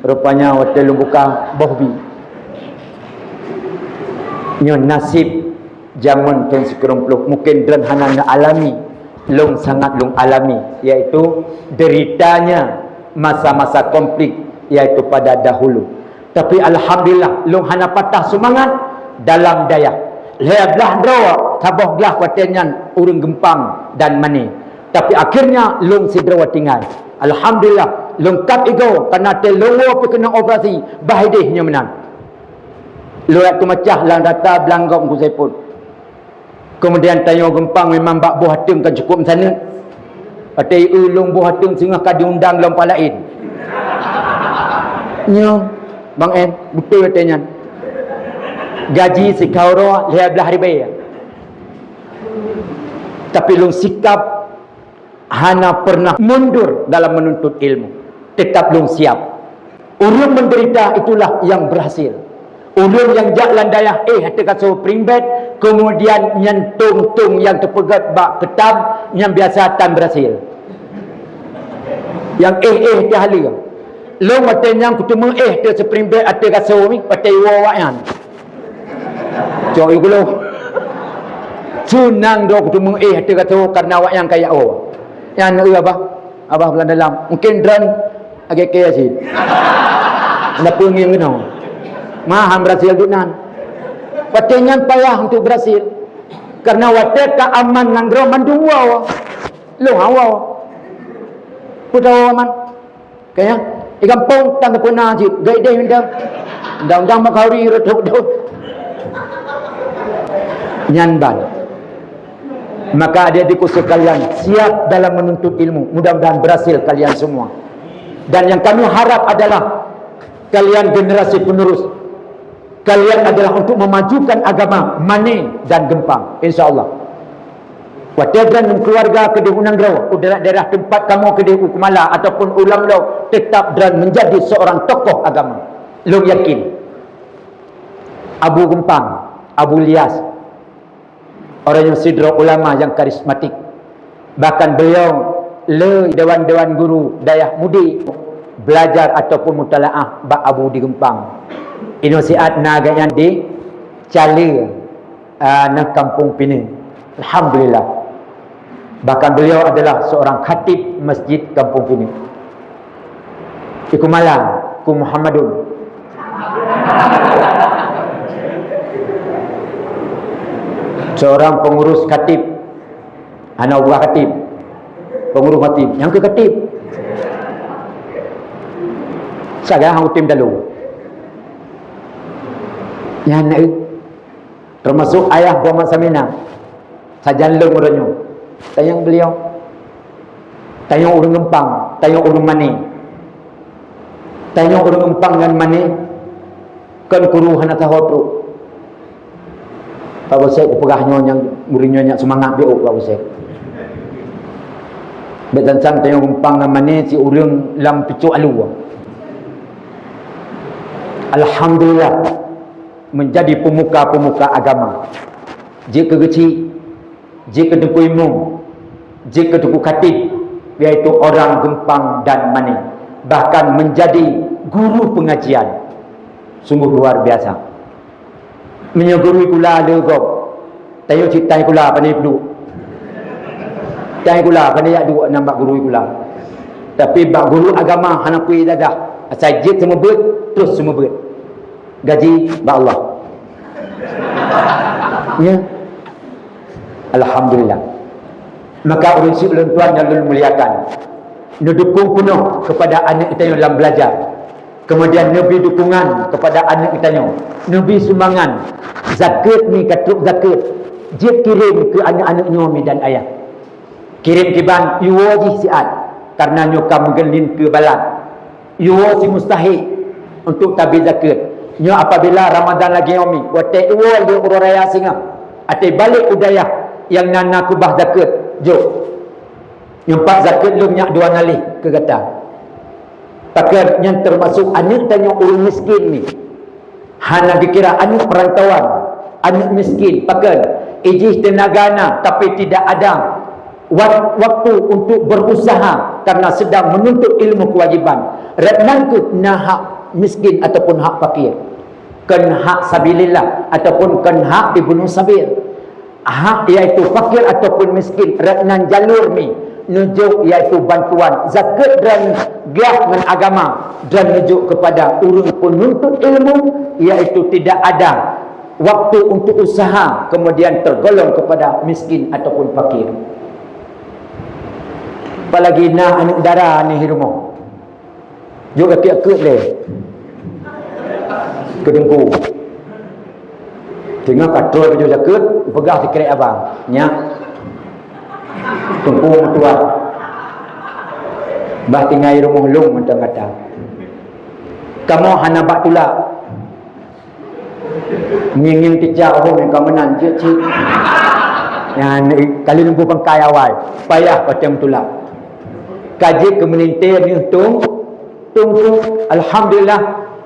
Rupanya watée lôn buka boh bi. Nyoe naseb jameun thon sikureueng ploh. Mungkin droen hana neualami, lôn sangat lôn alami, yaitu deritanya masa-masa konflik, yaitu pada dahulu. Tapi alhamdulillah, lôn hana patah seumangat dalam dayah. Lhée blaih droe, saboh glaih watée nyan ureuëng geumpang dan mané. Tapi akhirnya lôn sidroe tinggai. Alhamdulillah, lôn kab igoe, kareuna teuh lôn woe pih keunoe operasi, bah ideh nyoe meunan. Lôn jak teumacah lam data beulanggob Teungku Saipul. Keumudian tanyoe geumpang memang bak boh ateueng kan cukup meusaneut. Watée eu lôn boh ateueng singoh ka diundang lom pat laén. Nyoe, Bang En, beutôi watée nyan. Gaji sikahuro lhée blaih ribée. Tapi lôn sikap hana pernah mundur dalam menuntut ilmu. Tetap lôn siap. Ureuëng menderita itulah yang berhasil. Ureuëng nyang jak lam dayah éh ateueh kasô spring bed, keumudian nyan tong-tong nyang teupeugét bak keutab, nyan biasa tan berhasil. Nyang éh-éh teuh haleue. Lôn watée nyan kuteumé éh teuh spring bed ateueh kasô mi, watée iwoe awaknyan. Cok yue geuloh. Seunang droe kuteumé éh ateueh kasô kareuna awaknyan ka jak woe. Nyan eu abah. Abah bulan dalam. Mungkin droen agak kaya cit. Kenapa ngieng keunoe? Maham berhasil duek nan. Watée nyan payah untuk berhasil. Karena watée ka aman nanggroe mandum woe. Lôn hana woe. Peue tawoe aman? Kaya? Di gampông tan geupeuna cit, gaideh mantong. Undang-undang Makhauri reutok dong. Nyan ban. Maka adik-adikku sekalian, siap dalam menuntut ilmu. Mudah-mudahan berhasil kalian semua. Dan yang kami harap adalah kalian generasi penerus. Kalian adalah untuk memajukan agama Mane dan Geumpang, insya Allah. Watée droeneuh keuluwarga keudeh u nanggroe, u daerah-daerah teumpat kamoe keudeh u Keumala ataupun u Lamlo, teutap droeneuh menjadi seorang tokoh agama. Lôn yakin, Abu Geumpang, Abu Ilyas, ureuëng nyang sidroe ulama nyang karismatik. Bahkan beliau le dewan-dewan guru dayah mudik belajar ataupun mutalaah bak Abu di Geumpang. Inoe siat na gobnyan di Cale, ah, na Kampung Pineue. Alhamdulillah. Bahkan beliau adalah seorang khatib masjid Kampung Pineue. Iku malam, ku Muhammadun. Seorang pengurus khatib. Hana buah khatib. Pengurus khatib. Nyang keu khatib. Sagai hang utem dalu. Nyan na, termasuk ayah Muhammad Samina. Sajan lôn uroe nyoe. Tanyong beliau. Tanyong ureuëng Geumpang, tanyong ureuëng Mane. Tanyong ureuëng Geumpang ngon Mane, kon kuru hana taho trok. Pak Bosek kupeugah nyoe nyang murit nyoe nyak seumangat biôk Pak Bosek. Bék tan-tan tanyong Geumpang ngon Mane si ureuëng lam picoh alu. Alhamdulillah, menjadi pemuka-pemuka agama. Jeuet keu geuchik, jeuet keu teungku imum, jeuet keu teungku khatib, yaitu orang Geumpang dan Mane, bahkan menjadi guru pengajian. Sungguh luar biasa. Meunyoe guru sikula le gob, tayue cit tan sikula pane peuduek. Tan sikula pane jak duek nan bak guru sikula. Tapi bak guru agama hana peue ijazah, asai jeuet seumeubeuet, terus seumeubeuet. Gaji bak Allah. Ya. Alhamdulillah. Maka ureuëng syik ulôn tuan nyang lôn muliakan, neudukung peunoh kepada aneuëk geutanyoe lam belajar. Kemudian neubri dukungan kepada aneuëk geutanyoe. Neubri sumbangan. Zakeuet mi ka trok zakeuet. Jeuet kirém keu aneuëk-aneuëk nyoe mi dan ayah. Kirém kiban, iwoe jih siat, karena nyoe ka meugeulin keu balat. Iwoe si mustahik untuk tabri zakeuet. Nyoe apabila Ramadan lagée nyoe mi, watée iwoe lé uroe raya singoh, até balek u dayah nyang na, na keubah zakeuet, jok. Nyoe pat zakeuet lôn nyak dua nalih keu gata. Pakon nyan termasuk aneuëk tanyoe ureuëng miskin ni. Hana geukira aneuëk perantauan, aneuëk miskin. Pakon? Ijih teunaga na, tapi tidak ada wak-, waktu untuk berusaha karena sedang menuntut ilmu kewajiban. Rot nan kheueh na hak miskin ataupun hak fakir. Kon hak sabilillah ataupun kon hak ibnu sabil. Hak, yaitu fakir ataupun miskin, rot nan jalur mi neujok, yaitu bantuan zakeuet dan gah ngon agama, dan neujok kepada ureuëng penuntut ilmu, yaitu tidak ada waktu untuk usaha, kemudian tergolong kepada miskin ataupun fakir. Apalagi na aneuëk dara ni di rumoh. Jok rakét-rakét lé. Keu teungku. Teungoh ka trok keujok zakeuet, peugah sikrek abang. Nyak. Teungku meutuah. Bah tinggai rumoh lôn mantong gata. Kamoe hana bak tulak. Ngieng-ngieng teucak, oh, nyang ka meunan jeuet cit. Nyan, eh, kali nunggu pangkai awai. Payah watée meutulak. Ka jeuet keu meulintée neuh tung, tung, tung. Alhamdulillah,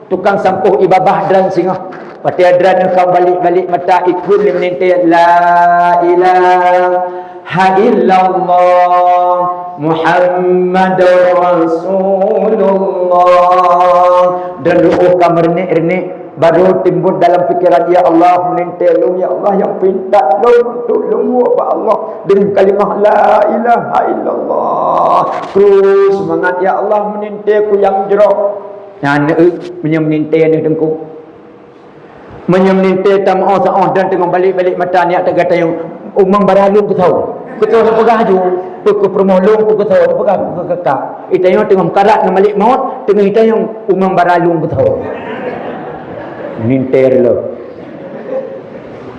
tukang sampôh ié babah droen singoh. Watée droen neuh ka balek-balek mata ikheun lé meulintée, "La ilaha illallah Muhammadur Rasulullah." Dan ruôh ka meureunék-reunék, baru timbul dalam pikiran, "Ya Allah, meulintée lôn, ya Allah, nyang pinta lôn untuk lôn woe bak Allah dengan kalimah la ilaha illallah." Terus seumangat, "Ya Allah, meulintée ku nyang jroh." Nyan, eh, meunyoe meulintée neuh teungku. Meunyoe meulintée tameu'oh-saôh dan teungoh balek-balek mata nyak teuga tayong, umang baralong keutau. Keutau peugah aju. Peu keu peurumoh lôn, peu keu tho, peu keu kakak. Itanyoe teungoh meukarat ngon malaikat maut, teungoh itanyoe umang bara lôn keu tho. Meuninte lom.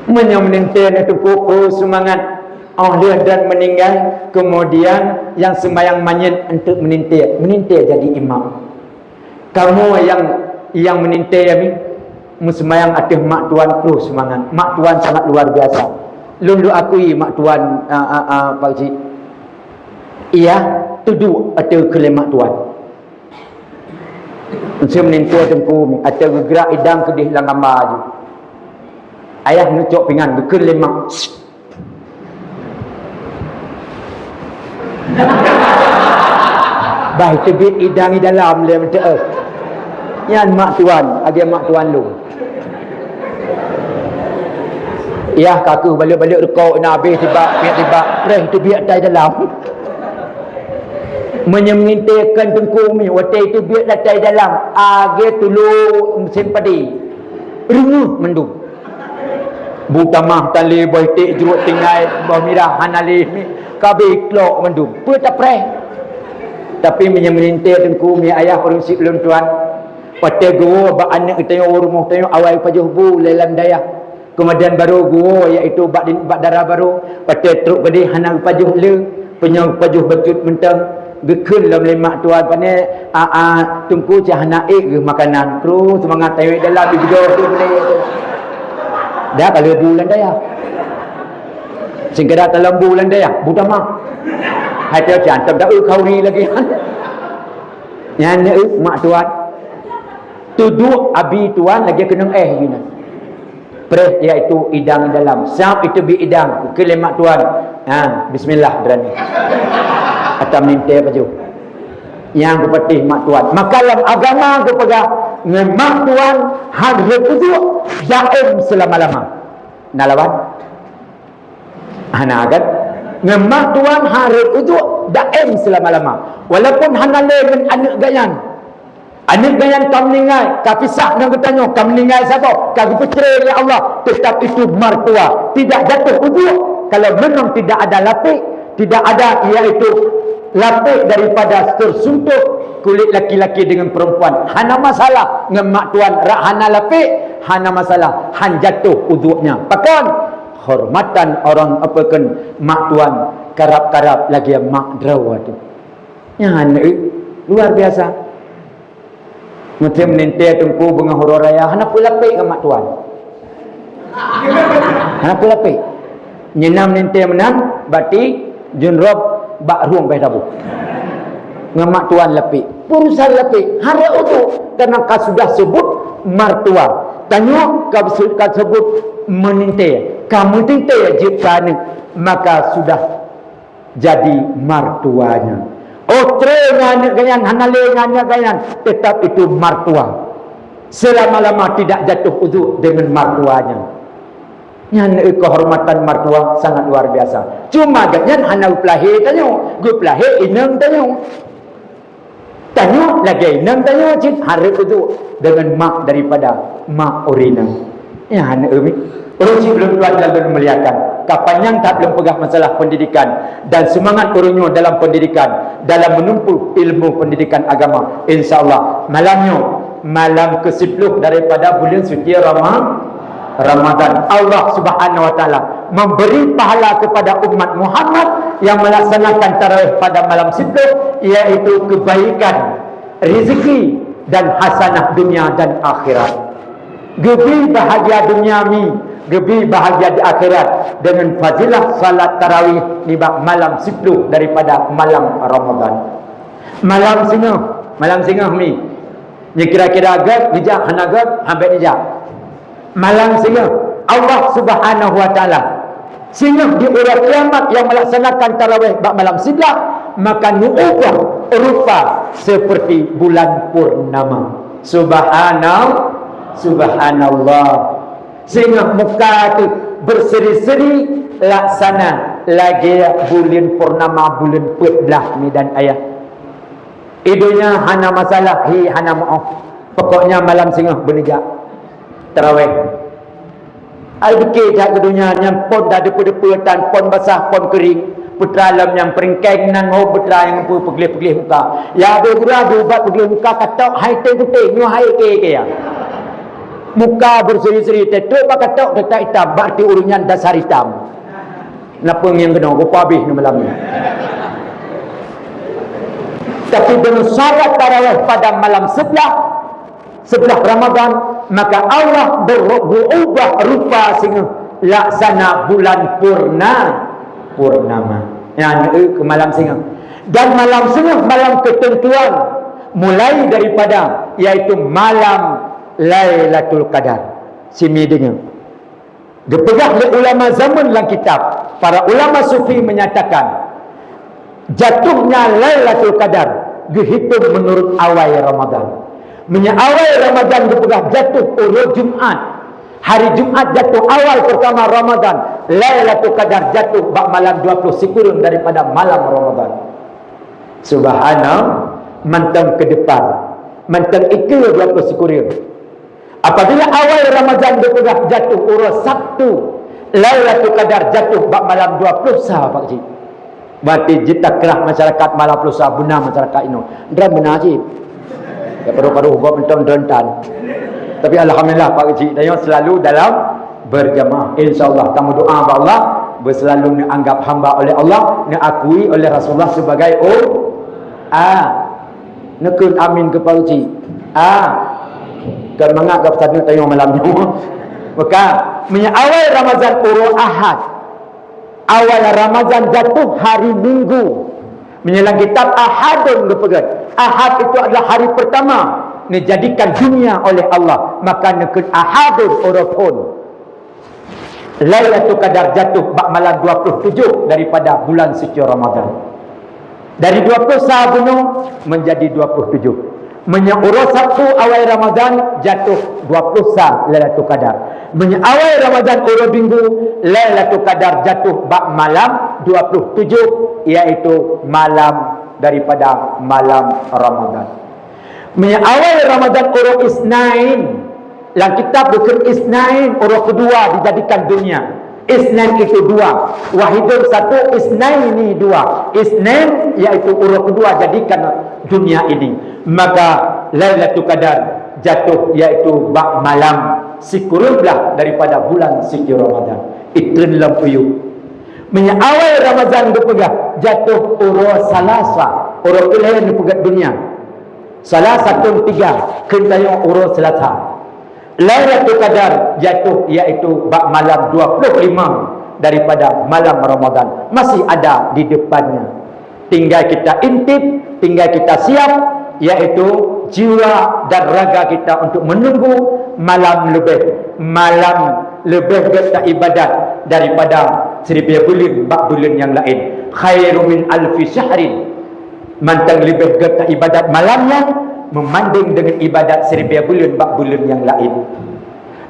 Meunyoe meuninte na teungku, oh, seumangat. Oh, lheueh dan meuninggai, keumudian nyang seumayang manyét eunteuk meuninte, meuninte jadi imam. Kamoe nyang, nyang meuninte nyan, meuseumayang ateueh mak tuan, troh seumangat. Mak tuan sangat luar biasa. Lôn lôn akui mak tuan, a, a, a, Pak Cik. Iya, teuduek ateueh keuleue mak tuan. Meuseu meuninte teungku, ateueh geugrak idang keudeh lam gamba jih. Ayah neucok pingan, geukheun lé mak. Bah teubiet idang i dalam lé meuteuk. Nyan mak tuan, lagèe mak tuan lôn. Yah ka keuh balek-balek rukok na habéh tibak, piet tibak, preh teubiet tai dalam. Meunyoe meuninte kheun teungku mi, watèe teubiet tai dalam, lagèe tulo meusén padé. Reungeuk mandum. Bu tamah tan lé, boh iték jruet tinggai, boh mirah hana lé, mi ka abéh klok mandum. Peue tapreh? Tapi meunyoe meuninte teungku mi ayah ureueng syiek lôn tuan, watèe geuwoe bak aneuk geutanyoe u rumoh tanyoe awai pajoh bu lé lam dayah. Keumudian barô geuwoe, yaitu bak din-, bak dara barô, watèe trok keudeh hana geupajoh le, Peunyang pajoh bacut mantong, geukheun lom lé mak tuan, "Pané, a, a, teungku cah hana ék geuh makanan." Terus seumangat tayue dalam, dibeudôh tu boleh tu. Dah kalau bu lam dayah. Singkira dalam bu lam dayah, bu tamah. Hai teuh cah, tam dak eu khauri lagi. Nyan eu mak tuan. Tuduek abi tuan lagèe keunong éh jih nyan. Preh, iaitu idang dalam. Siap itu bi idang. Keu lé mak tuan. Ha, bismillah berani. Atau minta baju. Nyang geupatéh mak tuan. Maka lam agama geupeugah, ngon mak tuan hareuem uduk daim selama-lama. Na lawan? Hana kan? Ngon mak tuan hareuem uduk daim selama-lama. Walaupun hana lé ngon aneuk gobnyan. Aneuk gobnyan ka meuninggai, ka pisah ngon geutanyoe, ka meuninggai saboh, ka geupeucré lé Allah, tetap itu martua, tidak jatuh uduk kalau memang tidak ada lapik, tidak ada iaitu lapik daripada tersentuh kulit laki-laki dengan perempuan. Hana masalah ngon mak tuan, rak hana lapik, hana masalah, han jatuh uduknya. Pakon? Hormatan orang apa kan mak tuan karab-karab lagi mak droe tu. Nyan, eh, luar biasa. Meuteum ninte teungku beungoh uroe raya hana peulapék ngon mak tuan. Hana peulapék. Nyenam ninte meunan, bati jun rob bak rueng beh tabu. Ngon mak tuan lapék. Urusan lapék, hareuem uduk, karena ka sudah sebut martua. Tanyoe ka su-, ka sebut meuninte. Ka meuninte jeuet keu aneuk, maka sudah jadi martuanya. Oh, tré ngon aneuk gobnyan, hana lé ngon aneuk gobnyan, tetap itu martua. Selama-lama tidak jatuh uduk dengan martuanya. Nyan, eh, kehormatan martua sangat luar biasa. Cuma gobnyan hana geupeulahé tanyoe, geupeulahé inong tanyoe. Tanyoe lagèe inong tanyoe cit hareuem uduk dengan mak daripada mak ureueng inong. Nyan, eh, mi. Ureueng syiek lôn tuan dan lôn muliakan. Ka panyang that lôn peugah masalah pendidikan dan semangat ureueng nyoe dalam pendidikan, dalam menempuh ilmu pendidikan agama. Insya Allah, malam nyoe, malam ke sepuluh daripada bulan suci Rama-, Ramadan. Allah Subhanahu wa Taala memberi pahala kepada umat Muhammad yang melaksanakan tarawih pada malam sepuluh, yaitu kebaikan, rezeki, dan hasanah dunia dan akhirat. Geubri bahagia dunia mi, geubri bahagia di akhirat dengan fazilah salat tarawih nibak malam sepuluh daripada malam Ramadan. Malam singoh, malam singoh mi. Nyan kira-kira gèt, geujak hana gèt, han bèk neujak. Malam singoh, Allah Subhanahu wa Taala singoh di uroe kiamat nyang melaksanakan tarawih bak malam siblah, maka neuubah rupa seperti bulan purnama. Subhanal-, subhanallah. Singoh muka teuh berseri-seri laksana lagèe buleuen purnama, buleuen peuet blah mi dan ayah. I donya hana masalah, hi hana meu'oh. Pokoknya malam singoh beuneujak tarawih. Ai beuke that keu donya nyan, phôn tadeupeu-deupeu tan, phôn basah, phôn keuring, Putra lom nyang peuringkeng nan ho putra nyang peu-, peugleh-peugleh muka. Ya, habéh gura, habéh ubat peugleh muka, katok hai teng kuténg, nyoe hai ke, ke ya. Muka berseri-seri, teutap bak katok, teutap itam, berarti ureuëng nyan dasar itam. Napa nyang keunoe, kupa habéh nyoe malam nyoe. Tapi deungon syarat tarawih pada malam sebelah, sebelah Ramadan, maka Allah ber-, berubah rupa singoh laksana bulan purna-, purnama. Nyan, eh, ke malam singoh. Dan malam singoh, malam ketentuan, mulai daripada, yaitu malam Lailatul Qadar. Simi deungoe. Geupeugah lé ulama zaman lam kitab, para ulama sufi menyatakan, jatuhnya Lailatul Qadar geuhitung menurut awai Ramadan. Meunyoe awai Ramadan geupeugah jatuh uroe Jumat, hari Jumat jatuh awal pertama Ramadan, Lailatul Qadar jatuh bak malam dua puluh sikureueng daripada malam Ramadan. Subhanallah, mantong ke depan, mantong ikeue dua puluh sikureueng. Apabila awai Ramadan geupeugah jatuh uroe Sabtu, Lailatul Qadar jatuh bak malam dua puluh sa, Pak Cik. Berarti jeuet takrah masyarakat malam dua puluh sa beuna masyarakat inoe. Dan beuna cit. Ya, paru-paru gob entong drontan. Tapi alhamdulillah, Pak Cik, dan selalu dalam berjamaah. Insya Allah, kamu doa bak Allah, berselalu neuanggap hamba oleh Allah, neuakui oleh Rasulullah sebagai um-, ah, Neukheun amin keu Pak Uci. Ah. Kon mangat ka peusaneuk tanyoe malam nyoe. Maka, meunyoe awai Ramadhan uroe Ahad, awai Ramadhan jatuh hari Minggu. Meunyoe lam kitab Ahadun geupeugah, Ahad itu adalah hari pertama dijadikan dunia oleh Allah, maka neukheun Ahadun uroe phon. Lailatul Qadar jatuh bak malam dua puluh tujuh daripada bulan suci Ramadan. Dari dua puluh sa bunoe menjadi dua puluh tujuh. Meunyoe uroe Sabtu awai Ramadan jatuh dua puluh sa Lailatul Qadar. Meunyoe awai Ramadan uroe Minggu, Lailatul Qadar jatuh bak malam dua puluh tujuh, yaitu malam daripada malam Ramadan. Meunyoe awai Ramadan uroe Isnain, lam kitab bukon Isnain uroe keudua dijadikan dunia. Isnain itu dua, wahidun satu, Isnaini dua. Isnain yaitu uroe keudua jadikan dunia ini. Maka Lailatul Qadar jatuh yaitu bak malam sikureueng blaih daripada bulan suci Ramadan. Itreun lam puyuh. Meunyoe awai Ramadan geupeugah jatuh uroe Salasa, uroe keulhèe neupeugét dunia. Salah satu tiga kheun tanyoe uroe Seulasa. Lailatul Qadar jatuh yaitu bak malam dua puluh lima daripada malam Ramadan. Masih ada di depannya. Tinggal kita intip, tinggal kita siap, yaitu jiwa dan raga kita untuk menunggu malam leubeh, malam leubeh gét taibadat daripada siribèe buleuen bak buleuen nyang laén. Khairu min alfi syahrin. Mantong leubeh gét taibadat malam nyan meubandéng deungon ibadat siribèe buleuen bak buleuen nyang laén.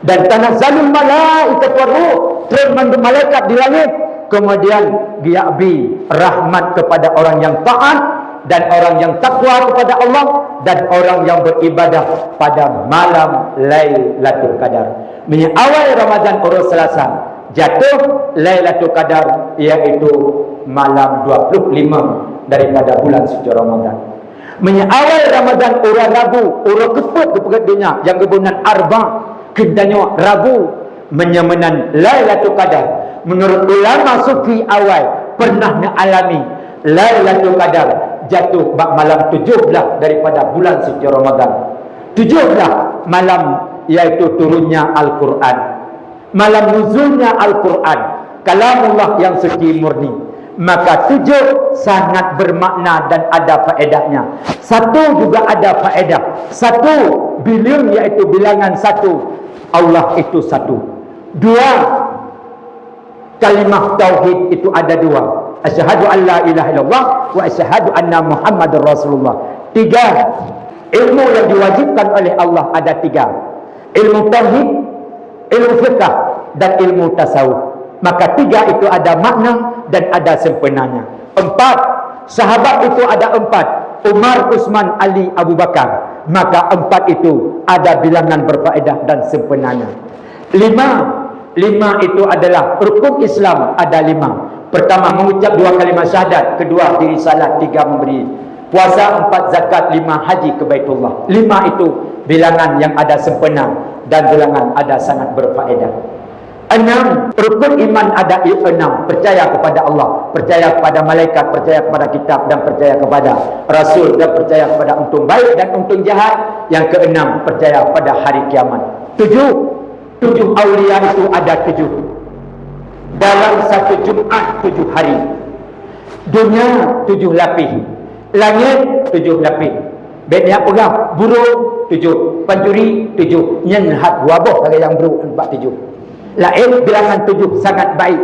Dan tanazzalul malaikatu war ruh, treun mandum malaikat di langét, kemudian geuyue bi rahmat kepada orang yang taat dan orang yang takwa kepada Allah dan orang yang beribadah pada malam Lailatul Qadar. Meunyoe awai Ramadan uroe Seulasa, jatuh Lailatul Qadar, yaitu malam dua puluh lima daripada bulan suci Ramadan. Meunyoe awai Ramadan uroe Rabu, uroe keupeuet geupeugét donya nyang geuboh nan Arba, kheun tanyoe Rabu, meunyoe meunan Lailatul Qadar. Meunurot ulama sufi awai pernah neualami Lailatul Qadar jatuh bak malam tujoh blaih daripada bulan suci Ramadan. Tujoh blaih malam, yaitu turunnya Al-Quran. Malam nuzulnya Al-Quran, kalamullah yang suci murni. Maka tujoh sangat bermakna dan ada faedahnya. Satu juga ada faedah. Satu, bileung yaitu bilangan satu. Allah itu satu. Dua, kalimah tauhid itu ada dua. Asyhadu an la ilaha illallah wa asyhadu anna Muhammadar Rasulullah. Tiga, ilmu yang diwajibkan oleh Allah ada tiga. Ilmu tauhid, ilmu fiqah, dan ilmu tasawuf. Maka tiga itu ada makna dan ada sempurnanya. Empat, sahabat itu ada empat. Umar, Utsman, Ali, Abu Bakar. Maka empat itu ada bilangan berfaedah dan sempurnanya. Lima, lima itu adalah rukun Islam ada lima. Pertama, mengucap dua kalimat syahadat. Kedua, diri salat. Tiga, memberi. Puasa, empat, zakat. Lima, haji ke Baitullah. Lima itu bilangan yang ada sempena dan bilangan ada sangat berfaedah. Enam, rukun iman ada i-, enam. Percaya kepada Allah, percaya kepada malaikat, percaya kepada kitab, dan percaya kepada rasul, dan percaya kepada untung baik dan untung jahat. Yang keenam, percaya pada hari kiamat. Tujuh, tujuh aulia itu ada tujuh. Dalam satu Jumat tujuh hari. Dunia tujuh lapis. Langit tujuh lapis. Bèk nyan peugah, burông tujoh, pancuri tujoh, nyan hat dua boh sagai nyang brôk bak tujoh. Laén bilangan tujoh sangat baik.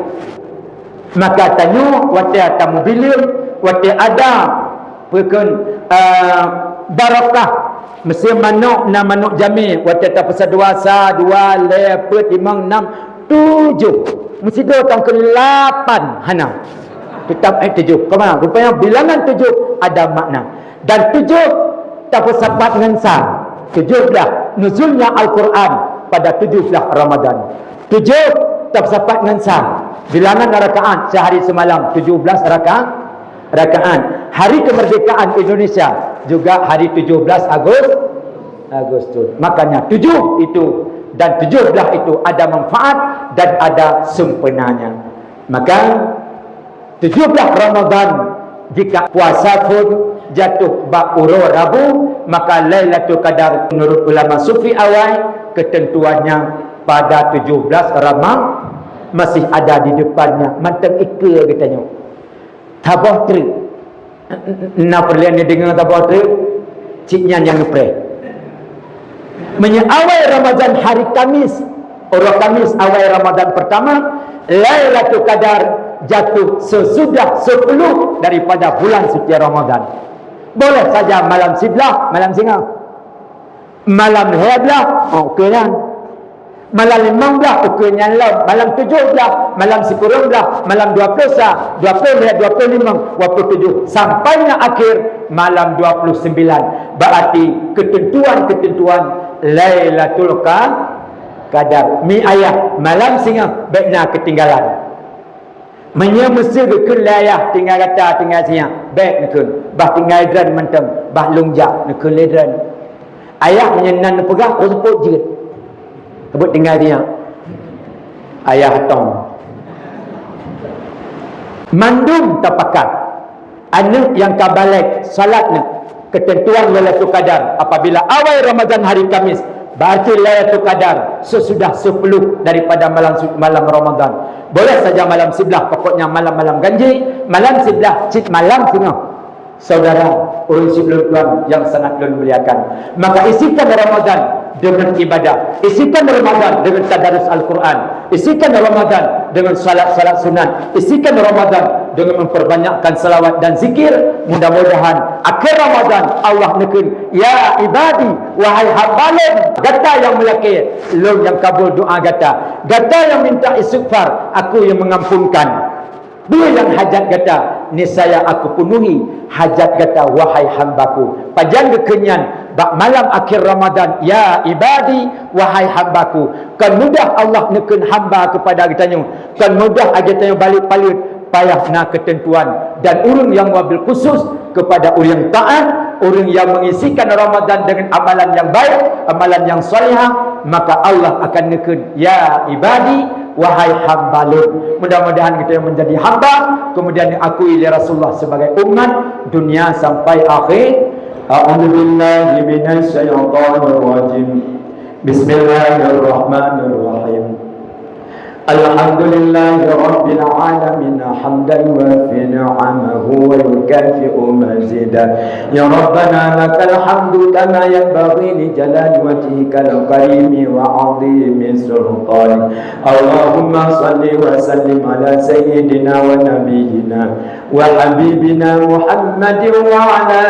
Maka tanyoe watèe tamubileueng, watèe ada peukon, eh, barokah, meusé manok na manok jamé, watèe tapeusa dua, sa, dua, lhèe, peuet, limong, nam, tujoh. Meusidroe tangkeuh lapan hana. Teutap ayat tujoh. Koma, rupanya bilangan tujoh ada makna. Dan tujoh tapeusapat ngon sa. Tujoh blah. Nuzulnya Al-Quran pada tujoh blah Ramadan. Tujoh tapeusapat ngon sa. Bilangan rakaat sehari semalam, tujoh belas rakaat. Rakaat. Hari kemerdekaan Indonesia juga hari tujoh belas Agus-, Agustus. Makanya tujoh itu dan tujoh blah itu ada manfaat dan ada sempurnanya. Maka tujoh blah Ramadan, jika puasa pun jatuh bak uroe Rabu, maka Lailatul Qadar menurut ulama sufi awai ketentuannya pada tujoh belas Ramadan, masih ada di depannya, mantong ikeue geutanyoe. Saboh treuk. Na peureulèe neudeungoe saboh treuk, cit nyan nyang neupreh. Meunyoe awai Ramadan hari Kamis, uroe Kamis awai Ramadan pertama, Lailatul Qadar jatuh sesudah sepuluh daripada bulan suci Ramadan. Boleh saja malam siblah, malam singoh. Malam lhèe blah, oh, oke nyan. Malam limong blah, oke nyan lom. Malam tujoh blah, malam sikureueng blah, malam dua puluh sa, dua puluh lhèe, dua puluh limong, dua puluh tujoh. Sampai na akhir malam dua puluh sembilan. Berarti ketentuan-ketentuan Lailatul Qa-, Qadar. Mi ayah, malam singoh bèk na keutinggalan. Meunyoe meuseu geukheun lé ayah, tinggai gata, tinggai sinyak, bèk neukheun. Bah tinggai droen mantong, bah lôn jak neukheun lé droen. Ayah meunyoe nan neupeugah, reuseupôt jeuet. Seupôt tinggai sinyak. Ayah tong. Mandum tapakat. Aneuk nyang ka balek, salat nyan. Ketentuan Lailatul Qadar, apabila awai Ramadan hari Kamis, berarti Lailatul Qadar sesudah sepuluh daripada malam su-, malam Ramadan. Boleh saja malam siblah, pokoknya malam-malam ganjil, malam siblah cit malam singoh. Saudara, ureueng syik lôn tuan yang sangat lôn muliakan, maka isikan Ramadan dengan ibadah, isikan Ramadan dengan tadarus Al-Quran, isikan Ramadan dengan salat-salat sunat, isikan Ramadan dengan memperbanyakkan salawat dan zikir. Mudah-mudahan akhir Ramadan Allah neukheun, "Ya ibadi, wahai hamba lôn, gata nyang meulakée, lôn nyang kabul doa gata, gata nyang minta istighfar, aku nyang mengampunkan." Peue nyang hajat gata, niscaya aku penuhi hajat gata, wahai hambaku. Pajan geukheun nyan bak malam akhir Ramadan, "Ya ibadi, wahai hambaku." Kon mudah Allah neukheun hamba kepada geutanyoe. Kon mudah geutanyoe balek paleuet, payah na keuteuntuan. Dan ureueng nyang wabil khusus kepada ureueng taat, ureueng nyang mengisikan Ramadan dengan amalan yang baik, amalan yang salihah, maka Allah akan neukheun, "Ya ibadi, wahai hamba lôn." Mudah-mudahan kita yang menjadi hamba, kemudian diakui oleh Rasulullah sebagai umat dunia sampai akhir. A'udzubillahi minasyaitonirrajim. Bismillahirrahmanirrahim. Alhamdulillahi rabbil alamin, hamdan yuwafi ni'amahu wa yukafi'u mazidah. Ya Rabbana lakal hamdu kama yanbaghi li jalali wajhikal karimi wa 'azimi sultanik. Allahumma shalli wa sallim ala sayyidina wa nabiyyina wa habibina Muhammadin wa ala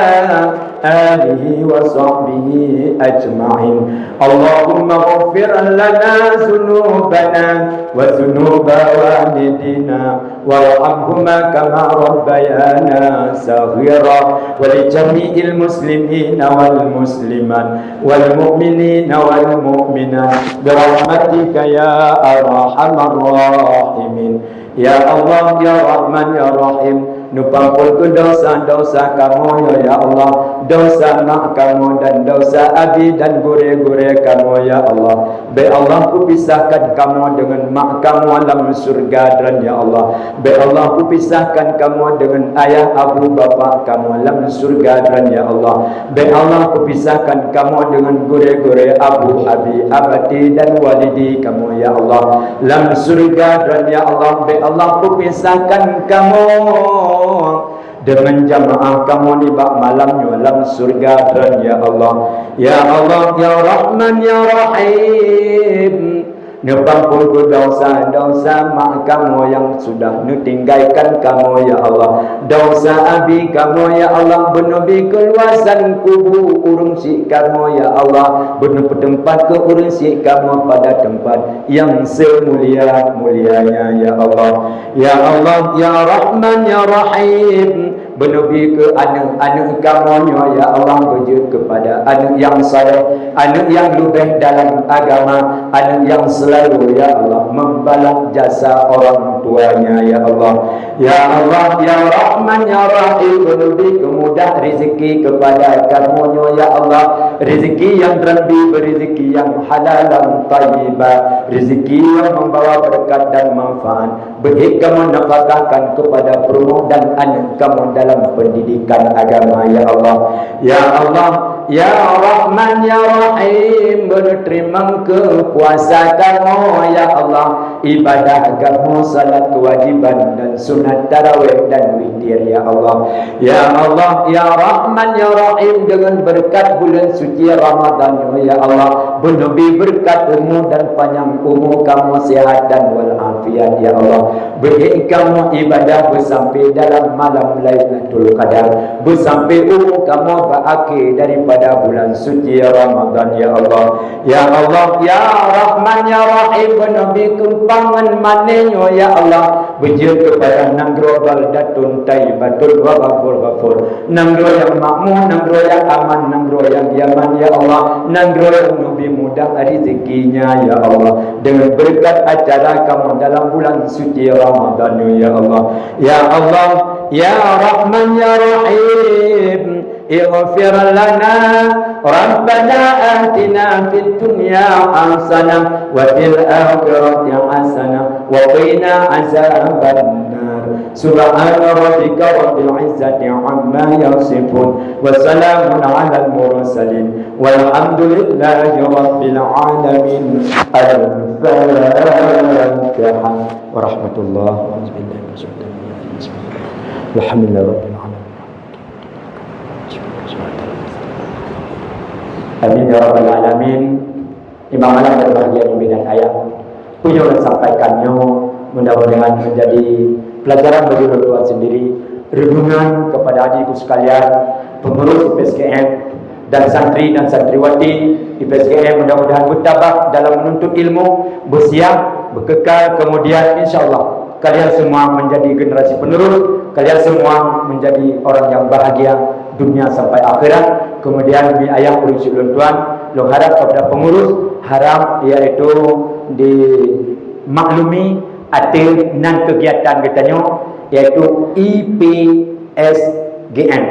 alihi wa sahbihi ajma'in. Allahumma ghfir lana dzunubana wa dzunuba walidina warhamhuma kama rabbayana shaghira, wa li jami'il muslimina wal muslimat, wal mu'minina wal mu'minat, bi rahmatika ya arhamar rahimin. Ya Allah, ya Rahman, ya Rahim, neupeuampôn keu desya-desya kamoe nyoe, ya Allah, desya mak kamoe dan desya abi dan gurée-gurée kamoe, ya Allah. Bék Allah peupisahkan kamoe deungon mak kamoe lam syeuruga droen, ya Allah. Bék Allah peupisahkan kamoe deungon ayah abu bapak kamoe lam syeuruga droen, ya Allah. Bék Allah peupisahkan kamoe deungon gurée-gurée abu, abi, abati dan walidi kamoe, ya Allah, lam syeuruga droen, ya Allah. Bék Allah peupisahkan kamoe deungon jamaah kamoe nibak malam nyoe lam syeuruga droen, ya Allah. Ya Allah, ya Rahman, ya Rahim, neupeuampôn keu desya-desya mak kamoe nyang sudah neutinggaikan kamoe, ya Allah. Desya abi kamoe, ya Allah, beuneubi keuluwasan kubu ureuëng syik kamoe, ya Allah. Beuneupeuteumpatkan ureuëng syik kamoe pada teumpat nyang seumulia-mulianya, ya Allah. Ya Allah, ya Rahman, ya Rahim, beuneubi keu aneuëk-aneuëk kamoe nyoe, ya Allah, beujeuet keupada aneuëk nyang saleh, aneuëk nyang leubeh dalam agama, aneuëk nyang seulalu, ya Allah, membalas jasa orang tuanya, ya Allah. Ya Allah, ya Rahman, ya Rahim, beuneubi keumudah rezeki keupada kamoe nyoe, ya Allah. Rezeki nyang teurlebih, rezeki nyang halalan thayyibah, rezeki nyang membawa beureukat dan manfaat. Beuhik kamoe nafakahkan keupada peurumoh dan aneuëk kamoe dalam peundidikan agama, ya Allah. Ya Allah, ya Rahman, ya Rahim, beuneuteurima keu puasa kamoe, ya Allah. Ibadah kamoe, salat kewajiban dan sunat tarawih dan witir, ya Allah. Ya Allah, ya Rahman, ya Rahim, deungon beureukat buleuen suci Ramadhan nyoe, ya Allah, beuneubi beureukat umu dan panyang umu kamoe, sehat dan walafiat, ya Allah. Beuhik kamoe ibadah beusampai dalam malam Lailatul Qadar, beusampai umu kamoe bak akhé daripada bulan suci Ramadhan, ya Allah. Ya Allah, ya Rahman, ya Rahim, beuneubi keumpang ngon mané nyoe, ya Allah, beujeuet keupada nanggroe baldatun thaibatun wa ghafur ghafur. Nanggroe nyang makmu, nanggroe nyang aman, nanggroe nyang yaman, ya Allah. Nanggroe nyang neubi mudah rezekinya, ya Allah. Deungon beureukat acara kamoe dalam bulan suci Ramadhan, ya Allah. Ya Allah, ya Rahman, ya Rahim, ighfir lana, Rabbana atina fid dunya hasanah wa fil akhirati hasanah wa qina azaban nar. Subhana rabbika rabbil izzati amma yasifun. Wa salamun alal mursalin. Walhamdulillahi rabbil alamin. Al-Fatihah. Warahmatullah. Alhamdulillah rabbil alamin. Amin ya rabbal alamin. Imam alam berbahagia, Umi dan Ayah. Peue nyang lôn sampaikan nyoe mudah-mudahan menjadi pelajaran bagi ulôn tuan sendiri, renungan kepada adik-adik sekalian, pengurus I P S G M, dan santri dan santriwati I P S G M, mudah-mudahan bertambah dalam menuntut ilmu, bersiap, berkekal, kemudian insya Allah kalian semua menjadi generasi penerus, kalian semua menjadi orang yang bahagia dunia sampai akhirat. Kemudian, Umi Ayah, ureuëng syik lôn tuan, lôn harap kepada pengurus, harap iaitu dimaklumi ateueh nan kegiatan geutanyoe, iaitu I P S G M,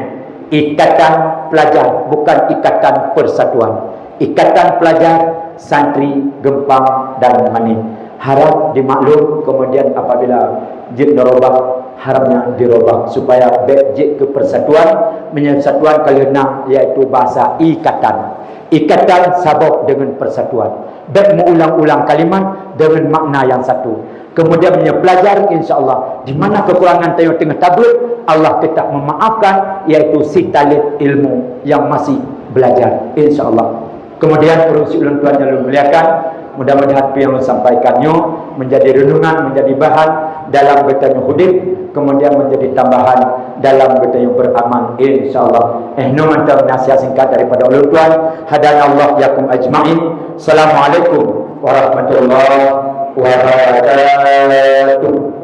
Ikatan Pelajar, bukan Ikatan Persatuan. Ikatan Pelajar Santri Geumpang dan Mané. Harap dimaklum, kemudian apabila jeuet neurubah, harapnya dirubah supaya bék jeuet keu persatuan, meunyoe persatuan ka lheueh na, yaitu bahasa ikatan. Ikatan saboh deungon persatuan. Bék meuulang-ulang kalimat deungon makna nyang satu. Kemudian meunyoe pelajar, insya Allah, di mana kekurangan tanyoe teungoh tabeuet, Allah tetap memaafkan, yaitu sitaleueb ilmu yang masih belajar, insya Allah. Kemudian, ureuëng syik lôn tuan nyang lôn muliakan, mudah-mudahan peue nyang lôn sampaikan nyoe menjadi renungan, menjadi bahan dalam geutanyoe udeb, kemudian menjadi tambahan dalam geutanyoe beramal, insya Allah. Eh, nyoe mantong nasihat singkat daripada ulôn tuan. Hadanallah yakum ajmain. Assalamualaikum warahmatullahi wabarakatuh.